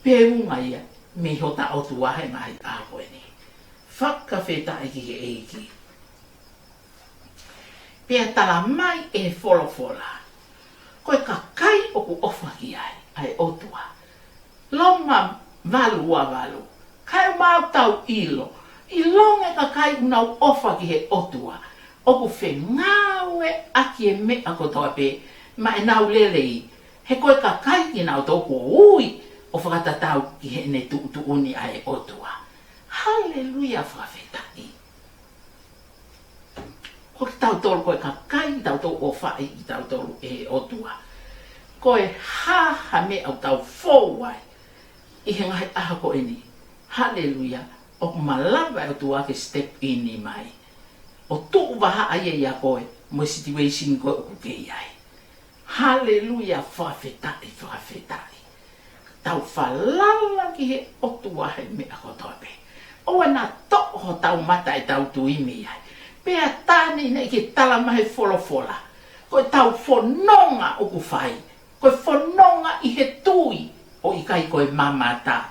pe unga ia mei hota ʻOtua he ngaahi ʻaho ko eni. Fakafetaʻi ki he ʻEiki. Pea tala mai ʻe he folofola, ko e kakai ʻoku ʻofa ki ai ʻa e ʻOtua. Loma valu ua valu. Kae ʻumaʻā ʻoku tau ʻilo, ʻilonga e kakai ʻoku nau ʻofa ki he ʻOtua, ʻoku fengāueʻaki e meʻa kotoa pē maʻa ʻenau lelei, he ko e kakai kinautolu kuo ui ʻo fakatatau ki heʻene tuʻutuʻuni ʻa e ʻOtua. Haleluia, fakafetaʻi. Ko Ko kitautolu ko e kakai, tautolu ʻofaʻi kitautolu ʻe he ʻOtua. Ko e hā ha meʻa ʻoku tau fou ai ʻi he ngaahi ʻaho ko eni? Haleluia. ʻOku malava e ʻOtua ke step in mai ʻo tuʻu vahaʻa ia ʻia koe mo e situation ko ē ʻoku ke ʻi ai. Haleluia, fakafetaʻi, fakafetaʻi. Tau falala ki he ʻOtua he meʻa kotoa pē. ʻOua naʻa toʻo hotau mata ʻetau tui mei ai. Pea tā neʻineʻi ke tala mai he folofola, ko ʻetau fononga ʻoku fai, ko e fononga ʻi he tui ʻo ʻikai ko e mamata.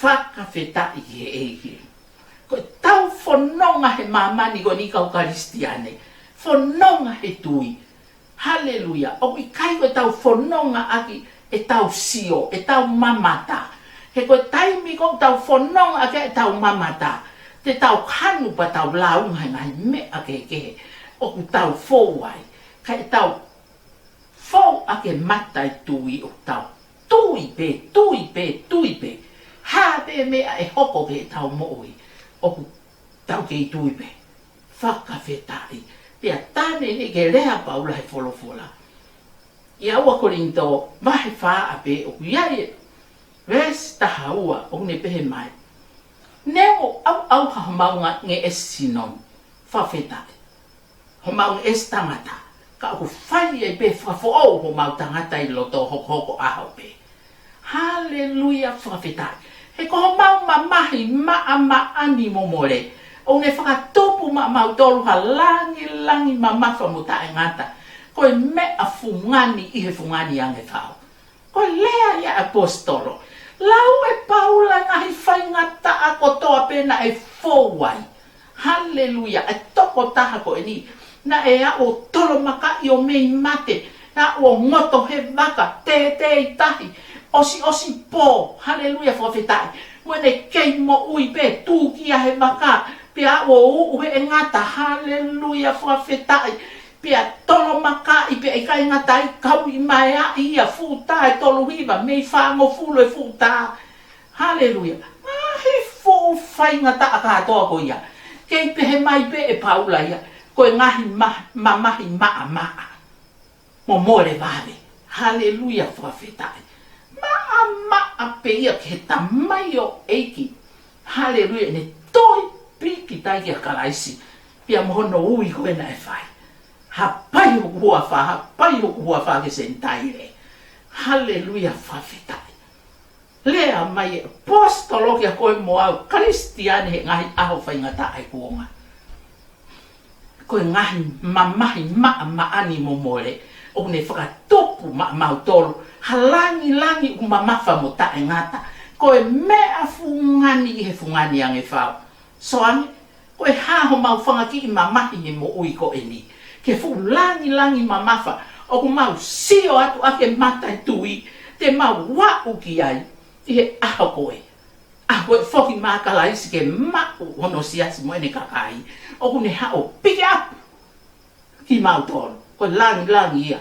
Fakafetaʻi ki he ʻEiki. Ko ʻetau fononga he māmani ko eni kau Kalisitiane, fononga he tui. Haleluia. ʻOku ʻikai ko ʻetau fononga ʻaki ʻetau sio, ʻetau mamata. He ko e taimi ko ē ʻoku tau fononga ʻaki ʻetau mamata, te tau hanu pea tau lāunga he ngaahi meʻa kehekehe ʻoku tau fou ai. Ka ʻetau fou ʻaki e mata ʻo e tui ʻoku tau tui pē, tui pē, tui pē. Hā pē meʻa ʻe hoko ki heʻetau moʻui, ʻoku tau kei tui pē. Fakafetaʻi. Pea tā neʻineʻi ke lea ʻa Paula he folofola ʻia ua Kolinitō vahe fā ʻa pē ʻoku ʻi ai e veesi taha ua ʻoku ne pehē mai: Neongo ʻauʻauha homau ngeʻesi sino, fakafetaʻi, homau ngeʻesi tangata, ka ʻoku fai ai pē fakafoʻou homau tangata ʻi loto hokohoko ʻaho pē. Haleluia, fakafetaʻi. He ko homau mamahi maʻamaʻa ni mo mole, ʻoku ne fakatupu maʻamautolu ha langilangi mamafa mo taʻengata, ko e meʻa fungani ʻi he fungani ange fau. Ko e lea ia ʻa e ʻaposetolo. Lau ʻe Paula e ngaahi faingataʻa kotoa pē naʻe fou ai. Haleluia. E tokotaha ko eni naʻe aʻu ʻo tolomakaʻi ʻo mei mate, naʻe aʻu ʻo ngoto he vaka, tētē ʻi tahi, ʻosiʻosi pō. Haleluia, fakafetaʻi. Mo ʻene kei moʻui pē, tūkia he vaka, pea aʻu ʻo uʻu he ngata. Haleluia, fakafetaʻi. Pea tolomakaʻi, pea ʻikai ngata ai, kau ʻi maeaʻi ia, fuʻu tā ʻe tolu hiva, mei fāngofulu e fuʻu tā. Haleluia. Ngaahi fuʻu faingataʻa kātoa ko ia. Kei pehē mai pē ʻe Paula ia, ko e ngaahi ma-, mamahi maʻamaʻa mo mole vave. Haleluia, fakafetaʻi. Maʻamaʻa pē ia ki he tamaioʻeiki. Haleluia, ʻene toe pīkitai kia Kalaisi, pea mo hono ui ko ē naʻe fai. Hapai hoku huafa, hapai hoku huafa ki he Senitaile. Haleluia, fakafetaʻi. Lea mai e ʻaposetolo kia koe mo au Kalisitiane he ngaahi ʻaho faingataʻa ʻi he kuonga. Ko e ngaahi mamahi maʻamaʻa ni mo mole, ʻoku ne fakatupu maʻamautolu ha langilangi ʻoku mamafa mo taʻengata. Ko e meʻa fungani ʻi he fungani ange fau. Soane, ko e hā homau fanga kiʻi mamahi he moʻui ko eni ki he fuʻu langilangi mamafa ʻoku mau sio atu ʻaki e mata ʻo e tui, te mau aʻu ki ai ʻi he ʻaho ko ē. ʻA ko e foki mai ʻa Kalaisi ke maʻu hono siasi mo ʻene kakai, ʻoku ne haʻu ʻo pick up kimautolu. Ko e langilangi ia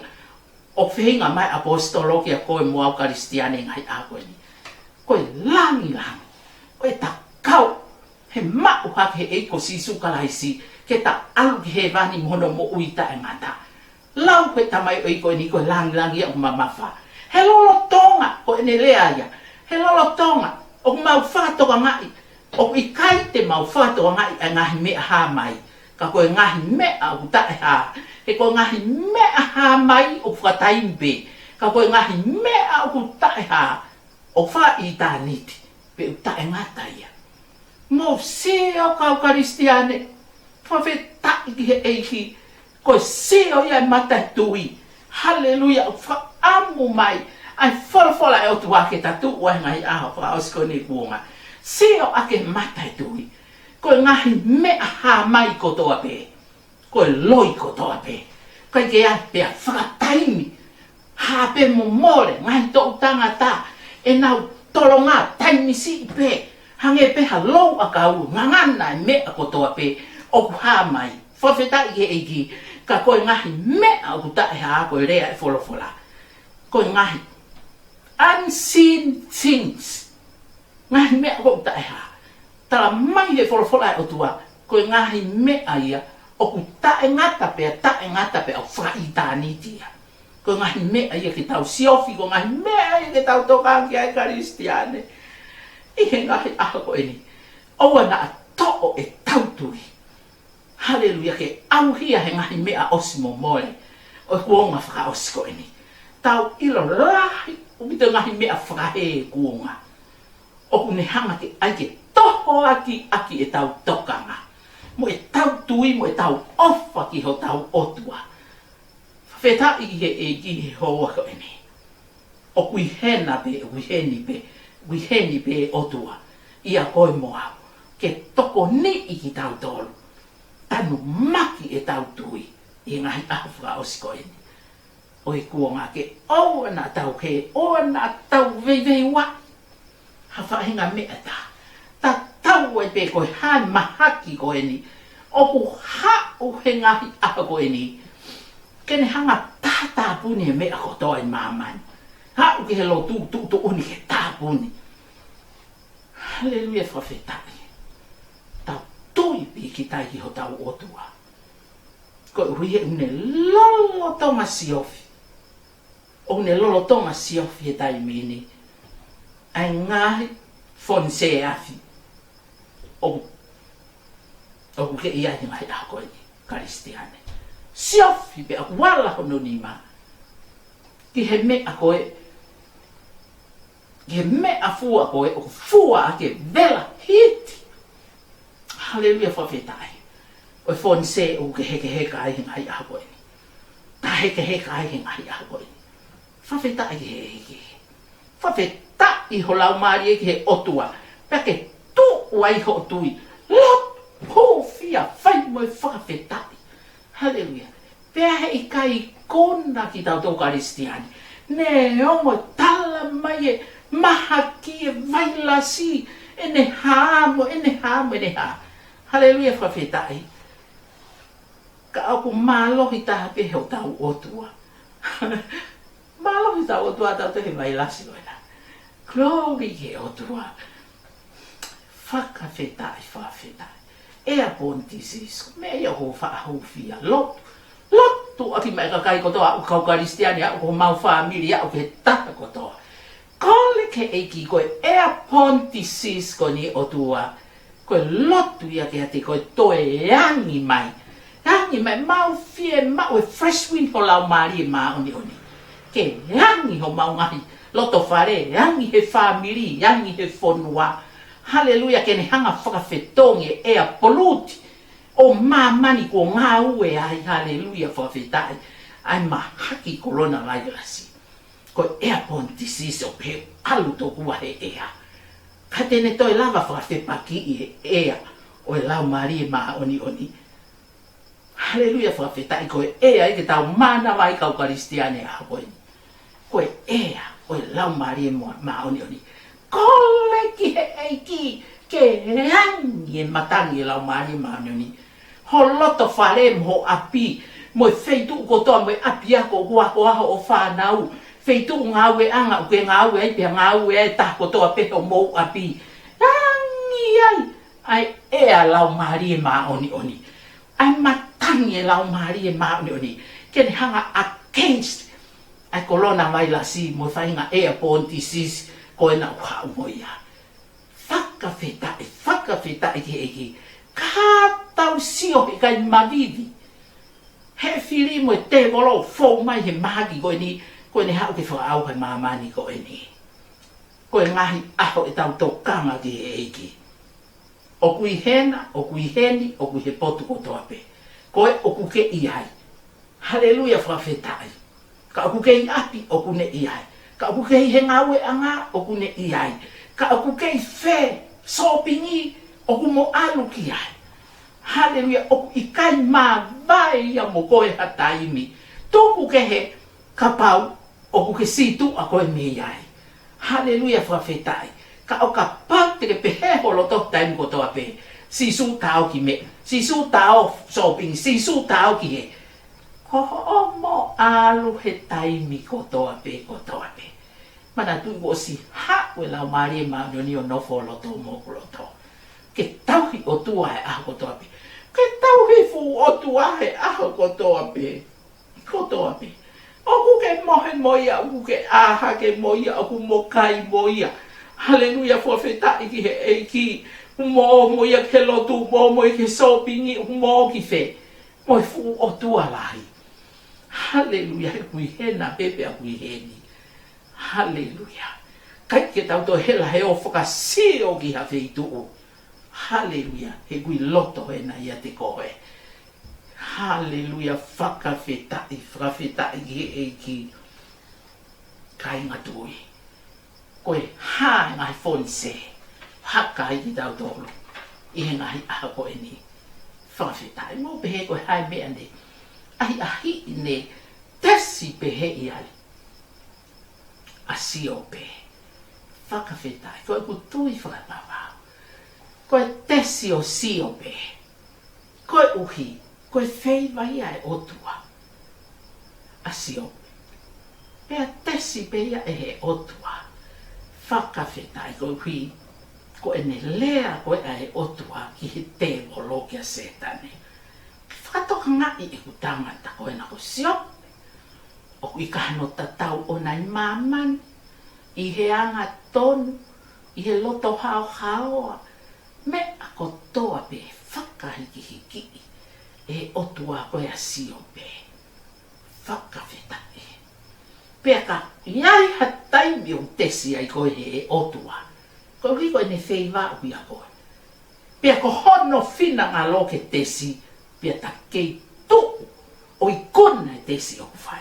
ʻoku feinga mai e ʻaposetolo kia koe mo au Kalisitiane he ngaahi ʻaho ko eni. Ko e langilangi, ko e ta kau he maʻu hake he ʻEiki ko Sīsū Kalaisi, ke ta ʻalu ki hēvani mo hono moʻui taʻengata. Lau he tamaioʻeiki ko eni ko e langilangi ia ʻoku mamafa. He lolotonga, ko ʻene lea ia, he lolotonga ʻoku mau fakatokangaʻi ʻoku ʻikai te mau fakatokangaʻi e ngaahi meʻa hā mai, ka ko e ngaahi meʻa ʻoku taʻehā. He ko e ngaahi meʻa hā mai ʻoku fakataimi pē, ka ko e ngaahi meʻa ʻoku taʻehā ʻoku fakaʻitāniti, pea ʻoku taʻengata ia. Mou sio kau Kalisitiane, fakafetaʻi ki he ʻEiki, ko e sio ia e mata ʻo e tui. Haleluia, ʻoku fakaʻamu mai ʻa e folofola ʻa e ʻOtua ke ta tuʻu ai he ngaahi ʻaho fakaʻosi ko eni ʻo e kuonga. Sio ʻaki e mata ʻo e tui. Ko e ngaahi meʻa hā mai kotoa pē, ko e loi kotoa pē. ʻIkai ke ʻi ai pē ha fakataimi, hā pē mo mole, ngaahi toʻu tangata, ʻenau tolonga, taimi siʻi pē, hangē pē ha lou ʻakau, ngangana e meʻa kotoa pē ʻoku hā mai. Fakafetaʻi ki he ʻEiki, ka ko e ngaahi meʻa ʻoku taʻehā, ko e lea e folofola, ko e ngaahi unseen things. Ngaahi meʻa ʻoku taʻehā. Tala mai he folofola ʻa e ʻOtua, ko e ngaahi meʻa ia ʻOku taʻengata pea, taʻengata pea ʻoku fakaʻitāniti ia. Ko e ngaahi meʻa ia ke tau siofi, ko e ngaahi meʻa ia ke tau tokanga ki ai Kalisitiane. ʻI he ngaahi ʻaho ko eni, ʻoua naʻa toʻo ʻetau tui, haleluia, ke ʻauhia he ngaahi meʻa ʻosi momole ʻo e kuonga fakaʻosi ko eni. Tau ʻilo lahi ʻaupito e ngaahi meʻa fakahē kuonga ʻoku ne hanga ke ʻai ke tohoakiʻaki ʻetau tokanga mo ʻetau tui mo ʻetau ʻofa ki hotau ʻOtua. Fakafetaʻi ki he ʻEiki he houa ko eni. ʻOku ʻi hena pē, ʻoku ʻi heni pē, ʻoku ʻi heni pē ʻOtua ʻia koe mo au ke tokoniʻi kitautolu, tanumaki ʻetau tui ʻi he ngaahi ʻaho fakaʻosi ko eni ʻo e kuonga, ke ʻoua naʻa tau hē, ʻoua naʻa tau veiveiuaʻi ha faʻahinga meʻa ʻe taha. Tatau ai pē ko e hā e mahaki ko eni ʻoku haʻu he ngaahi ʻaho ko eni, ke ne hanga ʻo tātāpuni e meʻa kotoa ʻi māmani. Haʻu ki he lotu, tuʻutuʻuni ke tāpuni. Haleluia, fakafetaʻi. Tau tui pīkitai ki hotau ʻOtua. Koeʻuhi he ʻoku ne lolotonga siofi, ʻoku ne lolotonga siofi he taimi ni ʻa e ngaahi fōnisē afi ʻoku, ʻoku ke ʻi ai he ngaahi ʻaho ko eni, Kalisitiane. Siofi pea ʻoku ala hono nima ki he meʻa ko ē, ki he meʻafua ko ē ʻoku fua ʻaki e vela hiti, haleluia, fakafetaʻi, ʻo e fōnisē ʻoku ke hekeheka ai he ngaahi ʻaho ko eni. Ta hekeheka ai he ngaahi ʻaho ko eni. Fakafetaʻi ki he ʻEiki. Fakafetaʻi ho laumālie ki he ʻOtua, pea ke tuʻu ai hoʻo tui. Lotu hūfia, fai mo e fakafetaʻi. Haleluia. Pea heʻikai kona kitautolu Kalisitiane, neongo e tala mai e mahaki, e vailasi, ʻene hā mo, ʻene hā mo, ʻene hā. Haleluia, fakafetaʻi. Ka ʻoku mālohi taha pē hotau ʻOtua. Mālohi hotau ʻOtua tautolu he vailasi ko ena. Glory ki he ʻOtua. Fakafetaʻi, fakafetaʻi. Airborne disease, meʻa ia ʻoku faʻa hūfia. Lotu, lotu ʻaki mai e kakai kotoa, aʻu ki he kau Kalisitiane, aʻu ki homau fāmili, aʻu ki he taha kotoa. Kole ki he ʻEiki, ko e airborne disease ko eni, ʻOtua, ko e lotu ia kiate koe, toe angi mai. Angi mai, mau fiemaʻu e fresh wind ho Laumālie Māʻoniʻoni ke angi homau ngaahi loto fale, angi he fāmili, angi he fonua. Haleluia, ke ne hanga ʻo fakafetongi e ʻea polute ʻo māmani kuo ngāue ai, haleluia, fakafetaʻi, ʻa e mahaki kolona vailasi. Ko e airborne disease ʻoku pehē ʻalu tokua he ʻea. Ka te ne toe lava fakafepakiʻi e ʻea ʻo e Laumālie Māʻoniʻoni. Haleluia, fakafetaʻi, ko e ʻea ia ke tau mānava ai kau Kalisitiane he ʻaho ko eni. Ko e ʻea ʻo e Laumālie Mā-, Māʻoniʻoni. Kole ki he ʻEiki ke angi e matangi e Laumālie Māʻoniʻoni ho loto fale mo ho ʻapi, mo e feituʻu kotoa, mo e ʻapiako ʻoku akoako hoʻo fānau, feituʻu ngāueʻanga ʻoku ke ngāue ai pea ngāue ai, taha kotoa pē homou ʻapi. Angi ai ʻa e ʻea Laumālie Māʻoniʻoni, ʻa e matangi e Laumālie Māʻoniʻoni, ke ne hanga against ʻa e kolona vailasi mo e faʻahinga airborne disease ko ena ʻoku haʻu mo ia. Fakafetaʻi, fakafetaʻi ki he ʻEiki. Ka tau sio he ʻikai mavivi he fili mo e tēvolo ʻoku fou mai he mahaki ko eni, ko ʻene haʻu ke fakaʻauha e māmani ko eni. Ko e ngaahi ʻaho ʻetau tokanga ki he ʻEiki. ʻOku ʻi hena, ʻoku ʻi heni, ʻoku ʻi he potu kotoa pē. Ko ē ʻoku ke ʻi ai. Haleluia, fakafetaʻi. Ka ʻoku ke ʻi ʻapi, ʻoku ne ʻi ai. Ka ʻoku ke ʻi he ngāueʻanga, ʻoku ne ʻi ai. Ka ʻoku ke ʻi fē, sōpingi, ʻoku mo ʻalu ki ai. Haleluia, ʻoku ʻikai māvae ia mo koe ha taimi. Tuku kehe, kapau ʻoku ke sītuʻa koe mei ai. Haleluia, fakafetaʻi. Ka ʻo kapau te ke pehē ho loto taimi kotoa pē, Sīsū, ta ō ki meʻa, Sīsū, ta ō sōpingi, Sīsū, ta ō ki hē, ko hoʻomo ʻalu he taimi kotoa pē, kotoa pē. Manatuʻi kuo ʻosi haʻu e Laumālie Māʻoniʻoni ʻo nofo loto mo hoku loto ke tauhi ʻOtua he ʻaho kotoa pē. Ke tauhi fuʻu ʻOtua he ʻaho kotoa pē. Kotoa pē. ʻOku ke mohe mo ia, ʻoku ke ʻā hake mo ia, ʻoku mo kai mo ia. Haleluia, fakafetaʻi ki he ʻEiki. ʻOku mo ō mo ia ki he lotu, mo ō mo ia ki he sōpingi, ʻoku mo ō ki fē? Mo e fuʻu ʻOtua lahi. Haleluia, he ʻoku ʻi hena pē pea ʻoku ʻi heni. Haleluia. ʻIkai ke tau toe hela he ʻo fakasio ki ha feituʻu. Haleluia, he ʻoku ʻi loto hena ʻiate koe. Haleluia, fakafetaʻi, fakafetaʻi ki he ʻEiki. Kāinga tui, ko e hā e ngaahi fonse haka ai kitautolu ʻi he ngaahi ʻaho ko eni? Fakafetaʻi. Mou pehē ko e hā e meʻa ne ʻahiʻahiʻi, ne tesi pehē ai ʻa Siope? Fakafetaʻi. Ko ʻeku tui fakapapau, ko e tesi ʻo Siope, koeʻuhi ko e feiva ia ʻa e ʻOtua ʻa Siope. Pea tesi pē ia ʻe he ʻOtua. Fakafetaʻi, koeʻuhi ko ʻene lea ko ē ʻa e ʻOtua ki he tēvolo, kia Sētane: Fakatokangaʻi ʻeku tangata ko ena ko Siope. ʻOku ʻikai hano tatau ʻona ʻi māmani, ʻi he angatonu, ʻi he loto haohaoa, meʻa kotoa pē fakahikihiki ʻe he ʻOtua ko ē ʻa Siope. Fakafetaʻi. Pea ka ʻi ai ha taimi ʻoku tesi ai koe ʻe he ʻOtua, koeʻuhi ko ʻene feiva ʻoku ʻiate koe, pea ko hono finangalo ke tesi, pea ta kei tuʻu ʻo ikuna e tesi ʻoku fai.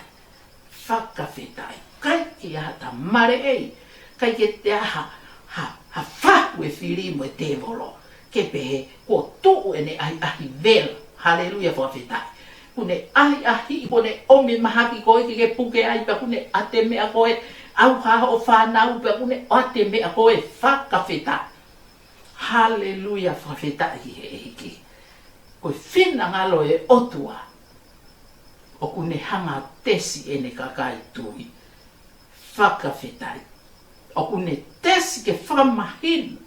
Fakafetaʻi. ʻIkai ke ʻi ai ha tamaleʻei, ʻikai ke toe ʻi ai ha, ha, ha fahu e fili mo e tēvolo ke pehē kuo tuʻu ʻene ʻahiʻahi vela. Haleluia, fakafetaʻi. Kuo ne ʻahiʻahi, kuo ne ʻomi mahaki koe ke ke puke ai, pea kuo ne ʻatemeʻa koe, ʻauha hoʻo fānau, pea kuo ne ʻatemeʻa koe. Fakafetaʻi. Haleluia, fakafetaʻi ki he ʻEiki. Ko e finangalo e ʻOtua ʻoku ne hanga ʻo tesi ʻene kakai tui. Fakafetaʻi. ʻOku ne tesi ke fakamahino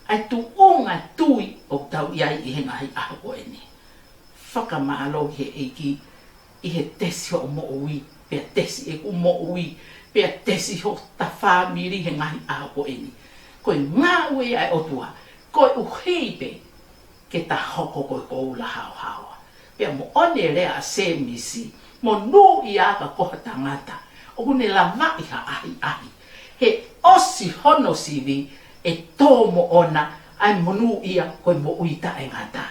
ʻa e tuʻunga tui ʻoku tau ʻi ai ʻi he ngaahi ʻaho ko eni. Fakamālō ki he ʻEiki ʻi he tesi hoʻo moʻui, pea tesi ʻeku moʻui, pea tesi hota fāmili he ngaahi ʻaho ko eni. Ko e ngāue ia ʻa e ʻOtua, koeʻuhi pē ke ta hoko ko e koula haohaoa. Pea moʻoni e lea ʻa Sēmisi: Monūʻia ā ka ko ha tangata ʻoku ne lavaʻi ha ʻahiʻahi, he ʻosi hono sivi ʻe tō moʻona ʻa e monūʻia ko e moʻui taʻengata.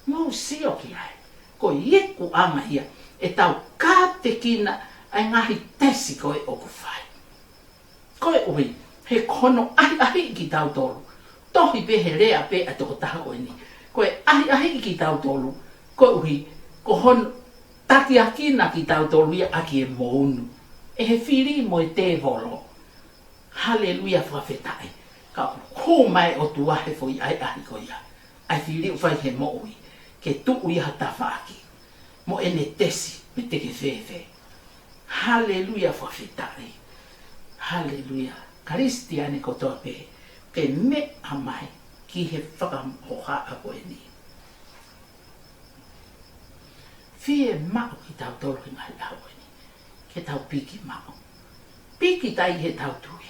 Mou sio ki ai. Ko e ikuʻanga ia ʻetau kātekina ʻa e ngaahi tesi ko ē ʻoku fai. Koeʻuhi he ko hono ʻahiʻahiʻi kitautolu. Tohi pē he lea pē ʻa e tokotaha ko eni. Ko e ʻahiʻahiʻi kitautolu, koeʻuhi ko hono takiakina kitautolu ia ʻaki e mounu ʻe he fili mo e tēvolo. Haleluia, fakafetaʻi. Ka ʻoku hū mai e ʻOtua he foʻi ʻahiʻahi ko ia, ʻa e fili ʻoku fai he moʻui, ke tuʻu ia ha tafaʻaki mo ʻene tesi pe te ke fēfē. Haleluia, fakafetaʻi. Haleluia. Kalisitiane kotoa pē, ke meʻa mai ki he fakahohaʻa ko eni. Fiemaʻu kitautolu he ngaahi ʻaho ko eni ke tau piki maʻu. Piki taʻe ʻi heʻetau tui.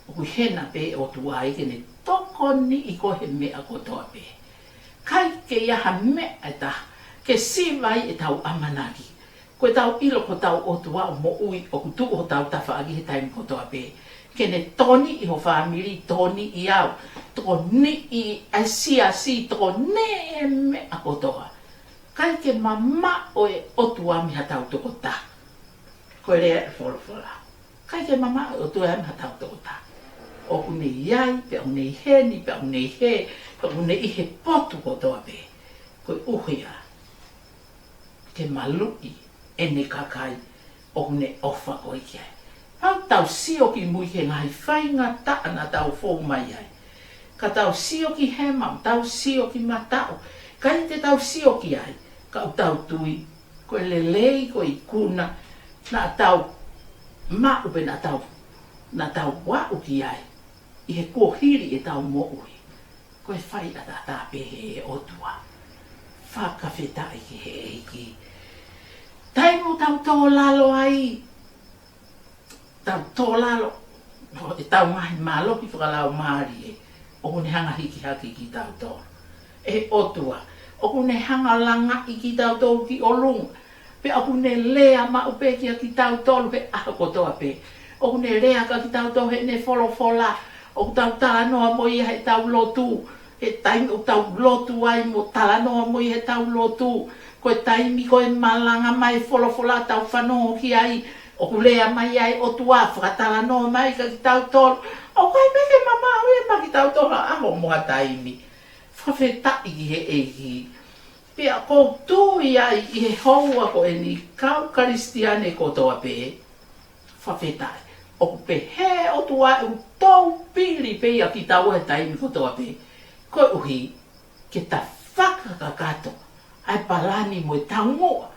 ʻOku ʻi hena pē e ʻOtua ia ke ne tokoniʻi koe he meʻa kotoa pē. ʻIkai ke ʻi ai ha meʻa ʻe taha ke siva ai ʻetau ʻamanaki. Ko ʻetau ʻilo ko hotau ʻOtua ʻo moʻui, ʻoku tuʻu hotau tafaʻaki he taimi kotoa pē, ke ne tokoniʻi ho fāmili, tokoniʻi au, tokoniʻi ʻa e siasi, tokoniʻi e meʻa kotoa. ʻIkai ke mamaʻo e ʻOtua mei haʻatau tokotaha. Ko e lea e folofola. ʻIkai ke mamaʻo e ʻOtua mei haʻatau tokotaha. ʻOku ne ʻi ai, pea ʻoku ne ʻi heni, pea ʻoku ne ʻi hē, pea ʻoku ne ʻi he potu kotoa pē. Koeʻuhi ia ke maluʻi ʻene kakai ʻoku ne ʻofa ko ē ki ai. Pau tau sio ki mui he ngaahi faingataʻa naʻa tau fou mai ai. Ka tau sio ki hema, tau sio ki mataʻu, ʻikai te tau sio ki ai, ka ʻoku tau tui ko e lelei, ko e ikuna naʻa tau maʻu pe naʻa tau, naʻa tau aʻu ki ai ʻi he kuohili ʻetau moʻui, ko e fai ʻataʻatā pē he ʻOtua. Fakafetaʻi ki he ʻEiki. Taimi ʻoku tau tō lalo ai, tau tō lalo ʻi heʻetau ngaahi mālohi fakalaumālie, ʻoku ne hanga hiki hake kitautolu ʻe he ʻOtua. ʻOku ne hanga langaʻi kitautolu ki ʻolunga. Pea ʻoku ne lea maʻu pē kia kitautolu he ʻaho kotoa pē. ʻOku ne lea kia kitautolu heʻene folofola. ʻOku tau talanoa mo ia heʻetau lotu. He taimi ʻoku tau lotu ai mo talanoa mo ia heʻetau lotu, ko e taimi ko ē malanga mai e folofola tau fanongo ki ai, ʻoku lea mai ai e ʻOtua, fakatalanoa mai kia kitautolu. ʻOku ʻikai pē ke mamaʻo ia maʻa kitautolu ha ʻaho mo ha taimi. Fakafetaʻi ki he ʻEiki. Pea ʻoku ou tui ai ʻi he houa ko eni kau Kalisitiane kotoa pē. Fakafetaʻi. ʻOku pehē ʻOtua ʻoku tau pili pē ia kitaua he taimi kotoa pē. Koeʻuhi ke ta fakakakato ʻa e palani mo e taumuʻa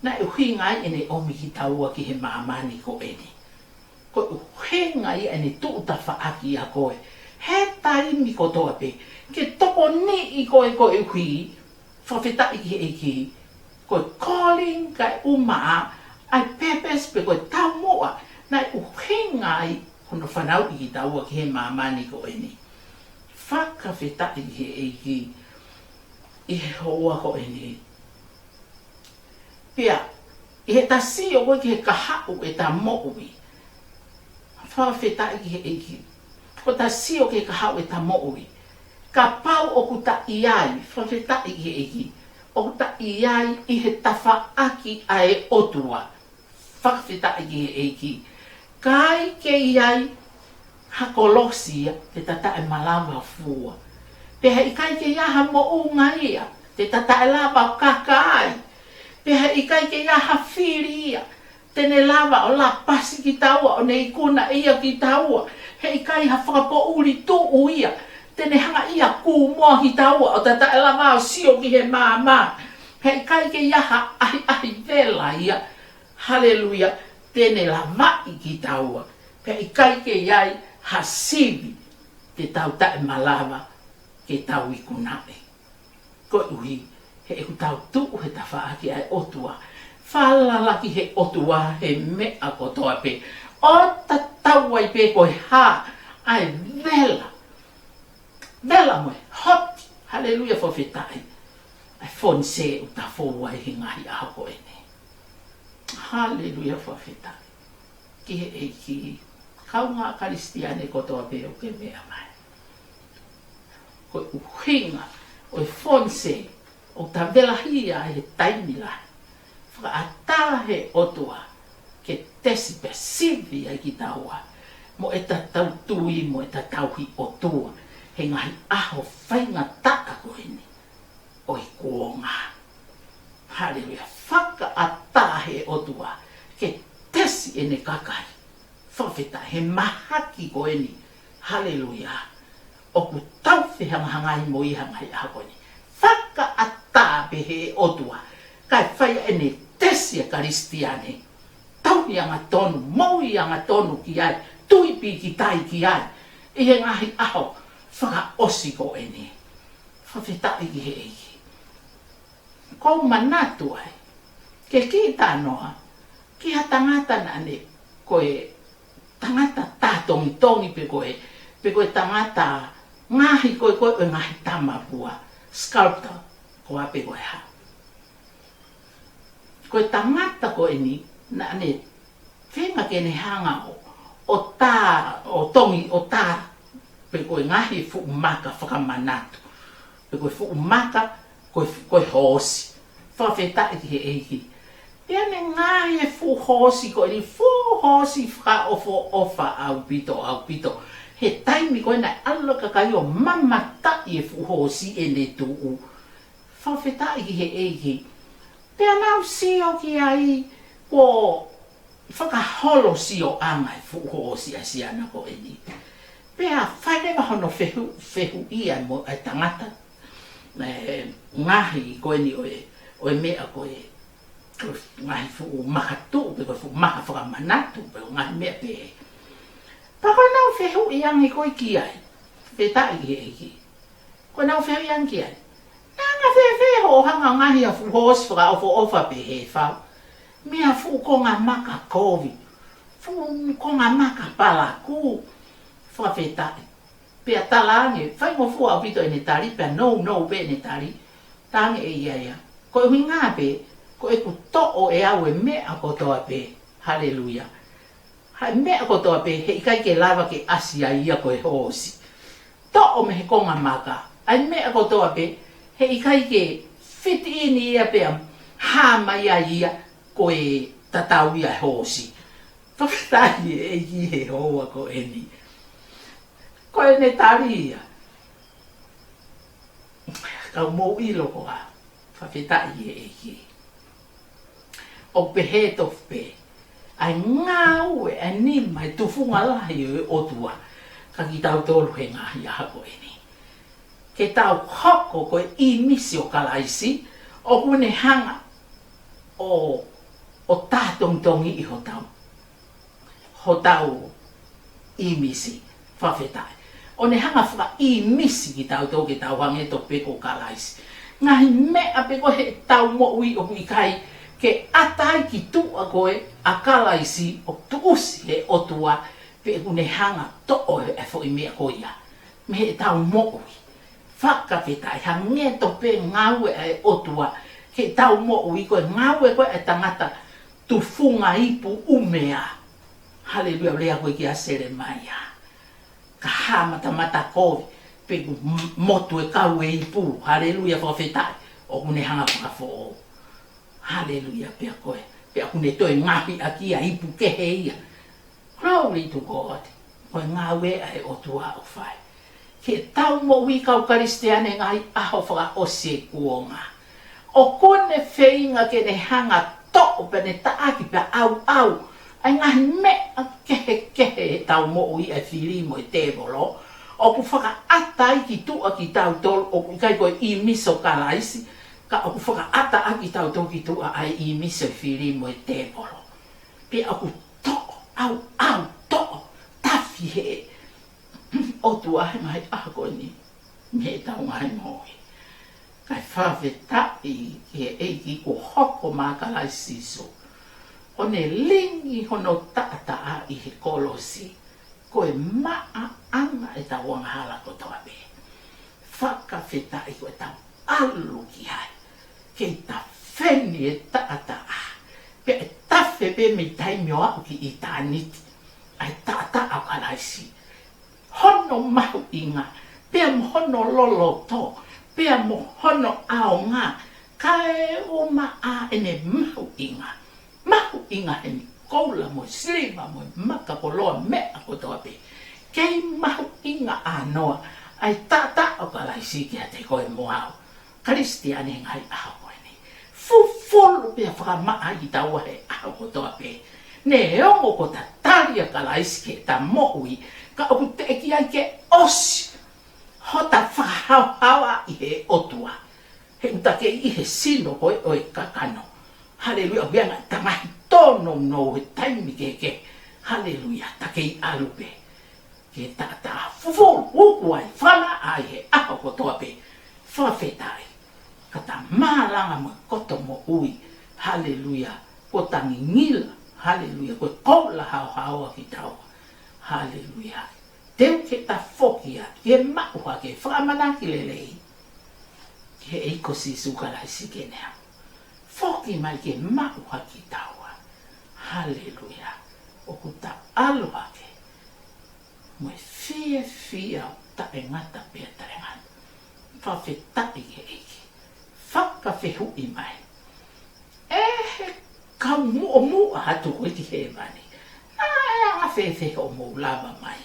naʻe ʻuhinga ai ʻene ʻomi kitaua ki he māmani ko eni. Ko e ʻuhinga ia ʻene tuʻu tafaʻaki ʻa koe he taimi kotoa pē, ke tokoniʻi koe koeʻuhi, fakafetaʻi ki he ʻEiki, ko e calling kae ʻumaʻā ʻa e purpose pe ko e taumuʻa naʻe ʻuhinga ai hono fanauʻi kitaua ki he māmani ko eni. Fakafetaʻi ki he ʻEiki ʻi he houa ko eni. Pea ʻi heʻeta sio ko ē ki he kahaʻu ʻeta moʻui. Fakafetaʻi ki he ʻEiki. Ko ʻeta sio ki he kahaʻu ʻeta moʻui, kapau ʻoku ta ʻi ai, fakafetaʻi ki he ʻEiki, ʻoku ta ʻi ai ʻi he tafaʻaki ʻa e ʻOtua. Fakafetaʻi ki he ʻEiki. Ka ʻikai ke ʻi ai ha kolosi ia te ta taʻemalava fua. Pea heʻikai ke ʻi ai ha moʻunga ia te ta taʻelava ʻo kaka ai. Pea heʻikai ke ʻi ai ha fili ia te ne lava ʻo lapasi kitaua ʻo ne ikuna ia kitaua. Heʻikai ha fakapoʻuli tuʻu ia te ne hanga ia ʻo kūmoa kitaua ʻo ta taʻelava ʻo sio ki he maama. Heʻikai ke ʻi ai ha ʻahiʻahi vela ia, haleluia, te ne lavaʻi kitaua. Pea ʻikai ke ʻi ai ha sivi te tau taʻemalava ke tau ikunaʻi. Koeʻuhi he ʻoku tau tuʻu he tafaʻaki ʻa e ʻOtua. Falala ki he ʻOtua he meʻa kotoa pē. ʻO tatau ai pē ko e hā ʻa e vela, vela mo e hot, haleluia, fakafetaʻi, ʻa e fōnisē ʻoku ta fou ai he ngaahi ʻaho ko eni. Haleluia, fakafetaʻi ki he ʻEiki. Kaungā Kalisitiane kotoa pē ʻoku ke meʻa mai, ko e ʻuhinga ʻo e fōnisē ʻoku ta vela hia ai he taimi lahi, fakaʻatā he ʻOtua ke tesi pea sivi ai kitaua mo ʻeta tui mo ʻeta tauhi ʻOtua he ngaahi ʻaho faingataʻa ko eni ʻo e kuonga. Haleluia. Fakaʻatā he ʻOtua ke tesi ʻene kakai. Fakafetaʻi he mahaki ko eni, haleluia, ʻoku tau fehangahangai mo ia he ngaahi ʻaho ko eni. Fakaʻatā pē he ʻOtua kae fai ʻene tesi ʻa e Kalisitiane, tauhi angatonu, moʻui angatonu ki ai, tui pīkitai ki ai ʻi he ngaahi ʻaho fakaʻosi ko eni. Fakafetaʻi ki he ʻEiki. ʻOku ou manatu ai, ke kiʻi talanoa ki ha tangata naʻa ne, ko e tangata tā tongitongi pe ko e, pe ko e tangata ngaohi ko ē, ko ē ʻo e ngaahi tamapua, sculptor, ko ā pe ko e hā. Ko e tangata ko eni naʻa ne feinga ke ne hanga ʻo, ʻo tā, ʻo tongi, ʻo tā pe ko e ngaohi e fuʻu maka fakamanatu, pe ko e fuʻu maka, ko e fu-, ko e hoosi. Fakafetaʻi ki he ʻEiki. Pea ne ngaohi e fuʻu hoosi ko eni, fuʻu hoosi fakaʻofoʻofa ʻaupito, ʻaupito. He taimi ko ē naʻe ʻalu e kakai ʻo mamataʻi e fuʻu hoosi ʻene tuʻu. Fakafetaʻi ki he ʻEiki. Pea nau sio ki ai, kuo fakaholo sioʻanga e fuʻu hoosi ʻa Siana ko eni. Pea fai leva hono fehu-, fehuʻia mo e tangata, e, ngaohi ko eni ʻo e, ʻo e meʻa ko e, ko e ngaohi fuʻu maka tuʻu, pe ko e fuʻu maka fakamanatu, pe ko e ngaahi meʻa pehē. Pea ko ʻenau fehuʻi ange ko ē ki ai, fakafetaʻi ki he ʻEiki. Ko ʻenau fehuʻi ange ki ai, naʻa na fēfē He hoʻo hanga ʻo ngaohi ha fuʻu hoosi fakaʻofoʻofa pē he fau. Mei ha fuʻu konga maka kovi. Fuʻu konga maka palakū. Fakafetaʻi. Pea talaange, faingofua ʻaupito ʻene tali, pea nounou pē ʻene tali. Talaange ʻe ia ia. Ko e ʻuhinga pē, ko ʻeku toʻo ʻe au e meʻa kotoa pē. Haleluia. ʻA e meʻa kotoa pē, heʻikai ke lava ke ʻasi ai ia ko e hoosi. Toʻo mei he konga maka. ʻA e meʻa kotoa pē, heʻikai ke fiti ini ia pea hā mai ai ia ko e tatau ia e hoosi. Fakafetaʻi ʻEiki he houa ko eni. Ko ʻene tali ia. Ka mou ʻilo ko ā, fakafetaʻi ʻEiki. ʻOku pehē tofu pē, ʻa e ngāue ʻa e nima ʻo e tufunga lahi ʻo e ʻOtua, ka kitautolu he ngaahi ʻaho ko eni. Ke tau hoko ko e ʻīmisi ʻo Kalaisi, ʻoku ne hanga ʻo, ʻo tātongitongiʻi hotau hotau ʻīmisi, fakafetaʻi. ʻO ne hanga fakaʻīmisi kitautolu ke tau hangē tofu pē ko Kalaisi. Ngaahi meʻa pē ko ē heʻetau moʻui ʻoku ʻikai ke ʻata ai ki tuʻa ko ē ʻa Kalaisi ʻoku tuʻusi he ʻOtua pe ʻoku ne hanga toʻo e foʻi meʻa ko ia mei heʻetau moʻui. Fakafetaʻi, hangē tofu pē ngāue ʻa e ʻOtua ke tau moʻui ko e ngāue ko ē ʻa e tangata tufunga ipu ʻumea. Haleluia, lea ko ē kia Selemaia. Ka hā matamata kovi, pe ʻoku m-, motu e kau e ipu. Haleluia, fakafetaʻi, ʻoku ne hanga fakafoʻou. Haleluia, pea ko ē, pea ʻoku ne toe ngaohi ʻaki ia ipu kehe ia. Glory to God. Ko e ngāue ʻa e ʻOtua ʻoku fai. Ke tau moʻui kau Kalisitiane ngaahi ʻaho fakaʻosi e kuonga. ʻOku ne feinga ke ne hanga toʻo pea ne taʻaki pea ʻauʻau ʻa e ngaahi meʻa kehekehe heʻetau moʻui ʻa e fili mo e tēvolo. ʻOku fakaʻata ai ki tuʻa kitautolu, ʻoku ʻikai ko e ʻīmisi ʻo Kalaisi, ka ʻoku fakaʻata ai kitautolu ki tuʻa ʻa e ʻīmisi ʻo e fili mo e tēvolo. Pea ʻoku toʻo, ʻauʻau, toʻo, tafi he ʻOtua he ngaahi ʻaho ko eni mei heʻetau ngaahi moʻui. Kae fakafetaʻi ki he ʻEiki kuo hoko mai ʻa Kalaisi Sīsū, ʻo ne lingi hono taʻataʻa ʻi he kolosi, ko e maʻaʻanga ʻetau angahala kotoa pē. Fakafetaʻi ko ʻetau ʻalu ki ai. Kei tafe ni e taʻataʻa. Pea ʻe tafe pē mei taimi ʻo aʻu ki ʻitāniti. ʻA e taʻataʻa ʻo Kalaisi. Hono mahuʻinga, pea mo hono loloto, pea mo hono ʻaonga, kae ʻumaʻā ʻene mahuʻinga. Mahuʻinga heni koula mo siliva mo e maka koloa meʻa kotoa pē. Kei mahuʻinga ʻānoa ʻa e taʻataʻa ʻo Kalaisi kiate koe mo au. Kalisitiane ngaahi ʻaho ko eni. Fufulu pea fakamaʻa ai kitaua he ʻaho kotoa pē. Neongo ko ʻeta tali ʻa Kalaisi ki heʻeta moʻui, ka ʻoku teʻeki ai ke ʻosi hota fakahaohaoa ʻi he ʻOtua. He ʻoku ta kei ʻi he sino ko ē ʻo e kakano. Haleluia, ʻoku ʻi ai ʻeta ngaahi tōnounou he taimi kehekehe. Haleluia, ta kei ʻalu pē. Ke taʻataʻa fufulu, uku ai, fana ai he ʻaho kotoa pē. Fakafetaʻi. Ka ta mālanga mo e koto moʻui. Haleluia. Ko ʻeta ngingila. Haleluia. Ko e koula haohaoa kitaua. Haleluia. Teu ke ta foki atu, ke maʻu hake, fakamanaki lelei. Ki he ʻEiki ko Sīsū Kalaisi ke ne hau. Foki mai ke maʻu hake kitaua. Haleluia. ʻOku ta ʻalu hake. Mo e fiefia ʻo taʻengata pea taʻengata. Fakafetaʻi ki he ʻEiki. Fakafehuʻi mai. ʻE he kau muʻomuʻa atu ko ē ki hēvani. Naʻe anga fēfē hoʻomou lava mai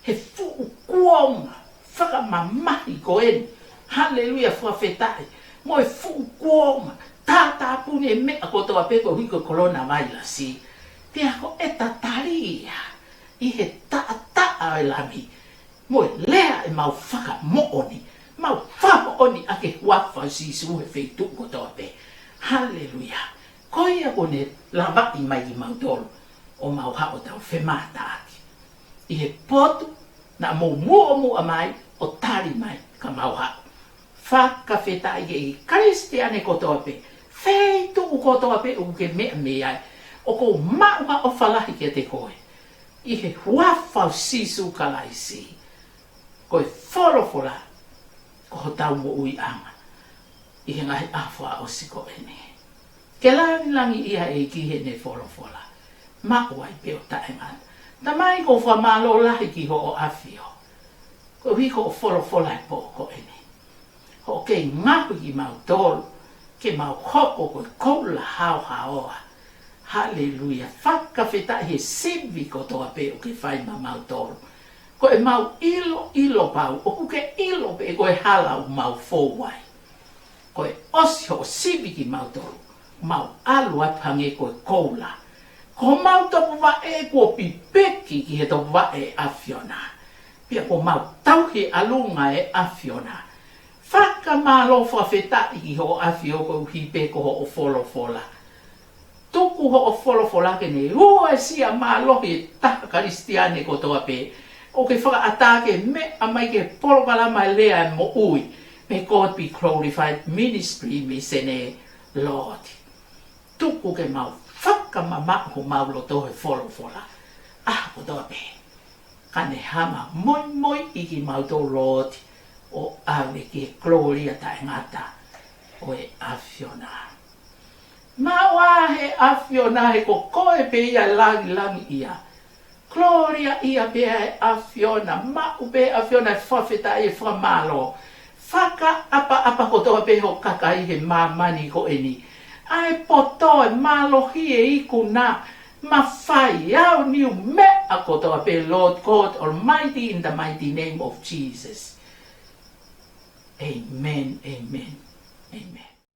he fuʻu kuonga fakamamahi ko eni. Haleluia, fakafetaʻi. Mo e fuʻu kuonga tātāpuni e meʻa kotoa pē koeʻuhi ko e kolona vailasi. Pea ko ʻeta tali ia ʻi he taʻataʻa ʻo e Lami. Mo e lea ʻemau fakamoʻoni, mau fakamoʻoni ʻaki e huafa ʻo Sīsū he feituʻu kotoa pē. Haleluia. Ko ia kuo ne lavaʻi mai kimautolu ʻo mau haʻu ʻo tau femātaaki. ʻI he potu naʻa mou muʻomuʻa mai ʻo tali mai ka mau haʻu. Fakafetaʻi ki he Kalisitiane kotoa pē, feituʻu kotoa pē ʻoku ke meʻa mei ai, ʻoku ou maʻu ha ʻofa lahi kiate koe. ʻI he huafa ʻo Sīsū Kalaisi, ko e folofola ko hotau moʻuiʻanga ʻi he ngaahi ʻaho fakaʻosi ko eni. Ke langilangiʻia e ʻEiki heʻene folofola, maʻu ai pē ʻo taʻengata. Tamai, ʻoku ou fakamālō lahi ki hoʻo ʻAfio koeʻuhi ko hoʻo folofola he pō ko eni, hoʻo kei ngaohi kimautolu ke mau hoko ko e koula haohaoa. Haleluia. Fakafetaʻi he sivi kotoa pē ʻoku ke fai maʻamautolu. Ko ʻemau ʻiloʻilo pau ʻoku ke ʻilo pē ko e hala ʻoku mau fou ai. Ko e ʻosi hoʻo sivi kimautolu, mau ʻalu atu hangē ko e koula. Ko homau topuvaʻe kuo pipiki ki he topuvaʻe ʻo e ʻAfiona, pea kuo mau tauhi ʻalunga e ʻAfiona. Fakamālō fakafetaʻi ki hoʻo ʻAfio koeʻuhi pē ko hoʻo folofola. Tuku hoʻo folofola ke ne uesia mālohi e taha Kalisitiane kotoa pē ʻoku ke fakaʻatā ke meʻa mai ki he polokalama e Lea ʻo e Moʻui mei he God Be Glorified Ministry mei Senē, Lord. Tuku ke mau fakamamaʻu homau loto he folofola ʻaho kotoa pē, ka ne hanga ʻo moimoiʻi kimautolu, Lord, ʻo ʻave ki he kolōlia taʻengata ʻo e ʻAfiona. Maʻu ā he ʻAfiona, he ko koe pē ia ʻe langilangiʻia. Kolōliaʻia pē ʻa e ʻAfiona, maʻu pē ʻe he ʻAfiona e fakafetaʻi, e fakamālō. Fakaʻapaʻapa kotoa pē ho kakai he māmani ko eni. ʻA e poto, e mālohi, e ikuna, mafai, aoniu, meʻa kotoa pē, Lord God Almighty, in the mighty name of Jesus. Amen, amen, amen.